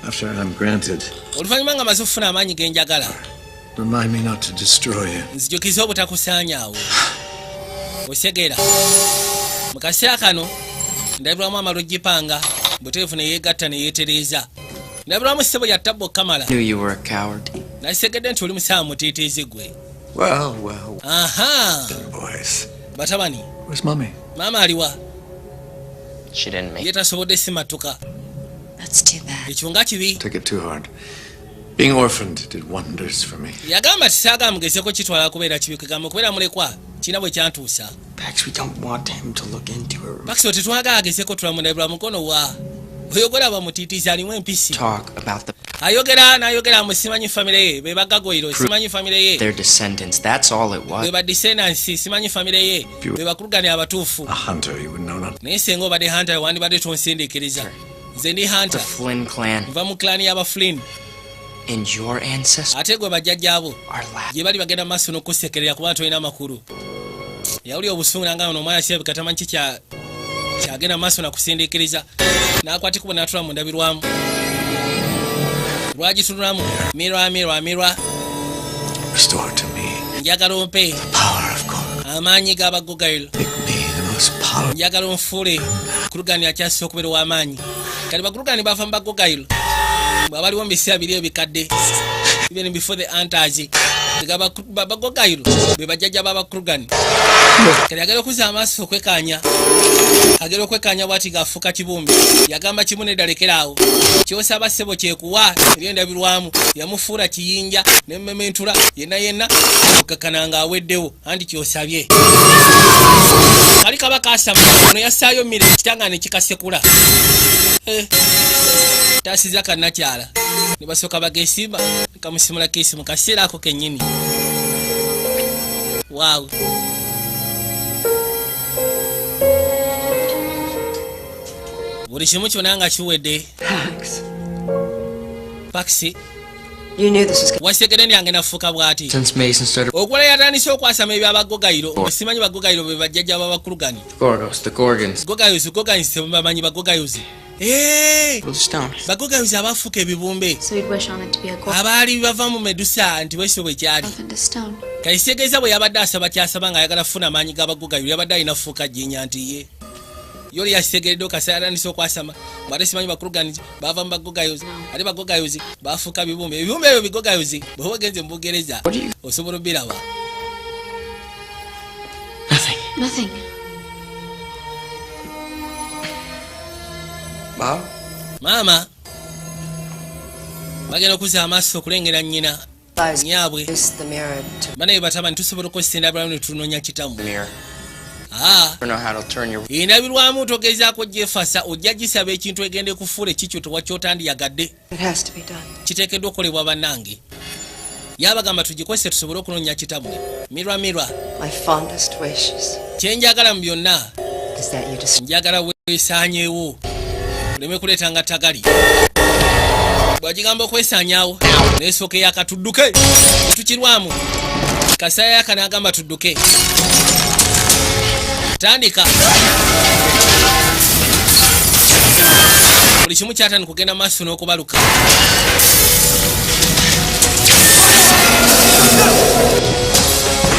After I'm granted,
Oluvannyuma nga maze okufuna amaanyi ge njagala,
remind me not to destroy you.
Nzijukize obutakusaanyaawo osegeera. Mu kaseera kano ndabirwamu amala ogipanga buteefu ne yeegatta ne yeetereeza. Ndabirwamu ssebo ya tabbo kamala.
Knew you were a coward.
Nasegedde nti oli musaawa mutiitiizi gwe.
Well, well,
Aha.
boys.
Batabani.
Where's mommy?
Maama aliwa?
She didn't make
Ye tasobodde simatuka.
That's too bad.
Ekyo nga kibi.
Take it too hard. Being orphaned did wonders for me.
Yagamba tisaagala mugezeko kitwala kubeera kibi kegamba okubeera mulekwa kirina bwe kyantuusa.
Pax, we don't want him to look into her.
Bakisi tetwagala agezeko tulamundabirwa mukono wa oyogera bamutiitiizi alimu empisi.
Talk about the
Ayogera n'ayogera mu simanyi famire ye be bagagoyiro simanyi famire ye
their descendants. That's all it was.
be ba descendants simanyi famire ye be bakulugani abatuufu.
A hunter, you would know not.
Naye senga obadde hunter wandibadde tonsindiikiriza nze ndi
The
hunter.
Flynn clan
Nva mu clan y'aba Flynn.
and your ancestors
Ate gwe bajjajjaabo
are laughing.
gye bali bagenda maaso n'okusekerera kubanga tolina makulu. Yawuli obusungu nanga ono omwana kirabika tamanyi ki kyagenda maaso nakusindiikiriza n'akwatikuba n'atula mu ndabirwamu. Lwagitunulamu mirwa mirwa mirwa.
Restore to me
Njagala ompe amaanyi g'abagogairo.
the most powerful.
Njagala onfuule Kurugani akyasise okubeera ow'amaanyi. Kati bakurugani bava mu bagogairo bwabaliwo mu biseera biri ebikadde, even before the hunters. Bagogairo be bajjajja b'abakurugani. Kati agera okuzza amaaso okwekanya, agera okwekanya bwati ng'afuuka kibumbe. Yagamba kimu, nedda, lekeraawo, kyosaba ssebo kyekuwa ebyendabirwamu. Yamufuula kiyinja nemmementula yenna yenna okkakkana ng'aweddewo, anti kyosabye kali kaba kasama. Ono yassaayo mmire ekitanga ne kikasekula. Eh, taasiza kannakyala ne basooka bagesimba kamusimula kiisi mu kaseera ako kennyini. Waawo. Buli kimu kyonna nga kiwedde. Pax.
You knew this was
Wasegere yange nafuuka bw'ati.
Since Mason started
Okola yatandise okwasama ebyabagogayiro, simanyi bagogayiro be bajjajja b'abakulugani.
Gorgos, the Gorgons.
Gogayuzi, gogayuzi, temubamanyi bagogayuzi? Eh!
Stone.
Bagogayuzi abafuuka ebibumbe.
So you'd wish on it to be a gold
Abaali bava mu Medusa nti bwekyo bwe kyali.
into stone.
Kaisegeeza bwe yabadde asaba kyasaba ng'ayagala kufuna amaanyi g'abagogayiro, yabadde alina fuuka jjinya nti ye yoli yakisegeredde okasa yatandise okwasama bwate simanyi bakulugani bava mu bagogayozi, ate bagogayozi bafuuka bibumbe. Ebibumbe ebyo bigogayozi, bweba ogenze mu Bugereza osobola obiraba.
Nothing.
Mom?
Maama bagenda okuzza amaaso okulengera nnyina nyaabwe.
Use the mirror to
Banaye batabani, tusobola okukozesa endabirwamu ne tunoonya kitammwe.
Mirror.
Ah.
I don't know how to turn your
Endabirwamu togezaako gyefasa, ojja gisaba ekintu egende kufuula ekikyo tewakyotandiyagadde.
It has to be done.
Kiteekeddwa okukolebwa bannange. Yabagamba tugikozese tusobole okunoonya kitammwe. Mirwa mirwa.
My fondest wishes
Kyenjagala mu byonna
is that you just
njagala weesaanyeewo oleme kuleetanga tagali. Bwagigamba okwesaanyaawo nesooka eyaka tudduke tetukirwamu kasayaka n'agamba tudduke. Tandika buli kimu kyatandika kugenda maaso n'okubaluka.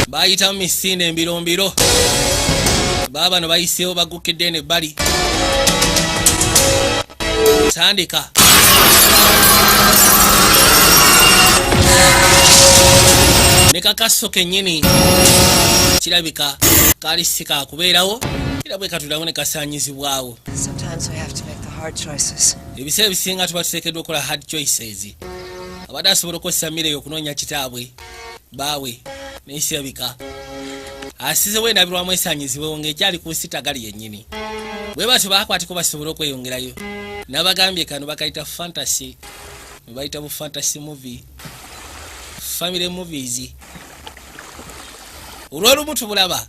Bayitamu misinde embirombiro, baabano bayiseewo bagukidde eno ebbali. Tandika ne kakaso kennyini kirabika kaali si kakubeerawo era bwe katulawo ne kasaanyizibwawo.
Sometimes we have to make the hard choices.
Ebiseera ebisinga tuba tuteekeddwa okukola hard choices. Abadde asobola okukozesa mmere eyo okunoonya kitaabwe baawe, naye kirabika asizewo endabirwamu esaanyizibwewo ng'ekyali ku nsi tagali yennyini. Bwe batyo baakwatiko basobole okweyongerayo. N'abagambye kano bakayita fantasy, bayita bu fantasy movie, family movies. Olw'olumu tubulaba.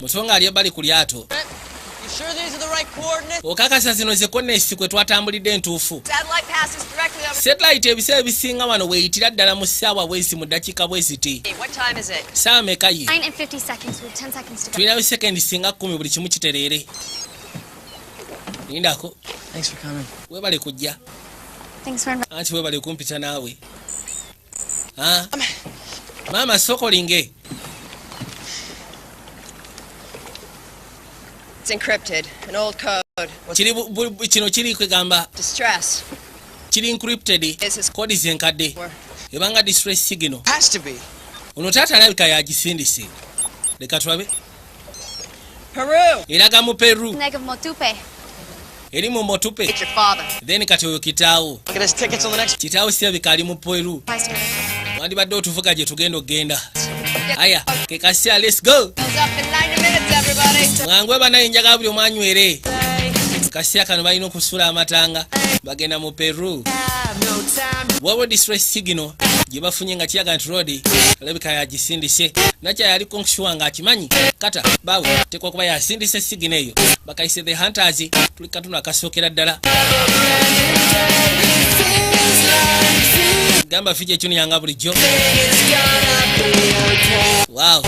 Muto nga ali ebbali ku lyato.
You sure these are the right coordinates?
Okakasa zino ze coordinates kwe twatambulidde entuufu?
Satellite passes directly over.
Satellite ebiseera ebisinga wano weeyitira ddala mu ssaawa bwezi mu ddakiika bwe ziti.
What time is it?
Saawa meka ye?
9 and 50 seconds. We have 10 seconds to go.
Tulina bisekendi singa 10 buli kimu kitereere. Lindako.
Thanks for coming.
Webale kujja.
Thanks for inviting.
Anti webale kumpita naawe. Ah. Maama sooka olinge.
It's encrypted. An old code. What's
Kiri kino kiri kwegamba
distress?
Kiri encrypted, kodi zenkadde ebanga distress signal.
Has to be.
Ono taata alabika yagisindise, leka tulabe.
Peru.
Eraga mu Peru.
Leg of Motupe.
Eri mu Motupe.
It's your father.
Then kati oyo kitaawo.
Look at his tickets on the next.
Kitaawo sirabika ali mu Peru. Wandibadde otuvuga gye tugenda okgenda. Aya ke kaseera, let's go.
Goes up in 90 minutes, everybody.
Mwangwe banaye, njagala buli omu anywere. Kaseera kano balina okusula amatanga, bagenda mu Peru. Waliwo distress signal gye bafunye nga kiraga nti road alabika yagisindise. Nakya yali konkushuwa ng'akimanyi kata baawe tekwa kuba yasindise signal eyo. Bakayise The Hunters. Tuli katono akasookera ddala. Gamba fija ekyo yanga bulijjo. Wow.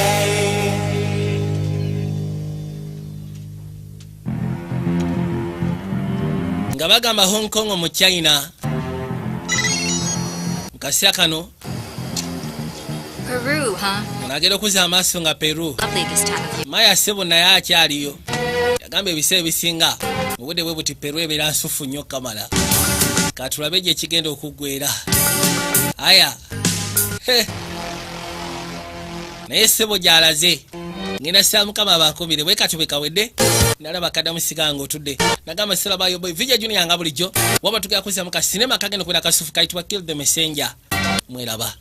Nga bagamba Hong Kong mu China mu kaseera kano.
Peru, huh?
Nagenda okuzza amaaso nga Peru.
Lovely this time of year.
Maya sebo naye akyaliyo. Yagamba ebiseera ebisinga mu budde bwe buti Peru ebeera nsufu nnyo. Kamala katulabe gye kigenda okuggwera. Aya. He. Naye sebo gy'alaze ngenda saba Mukama abankubire bwe kati bwe kawedde nalaba kaddamu siga nga otudde. Nagamba sirabayo boy Vija Junior nga bulijjo waba tugenda kuzzamu ka sinema kagenda okubeera kasufu kayitibwa Kill the Messenger. Mweraba.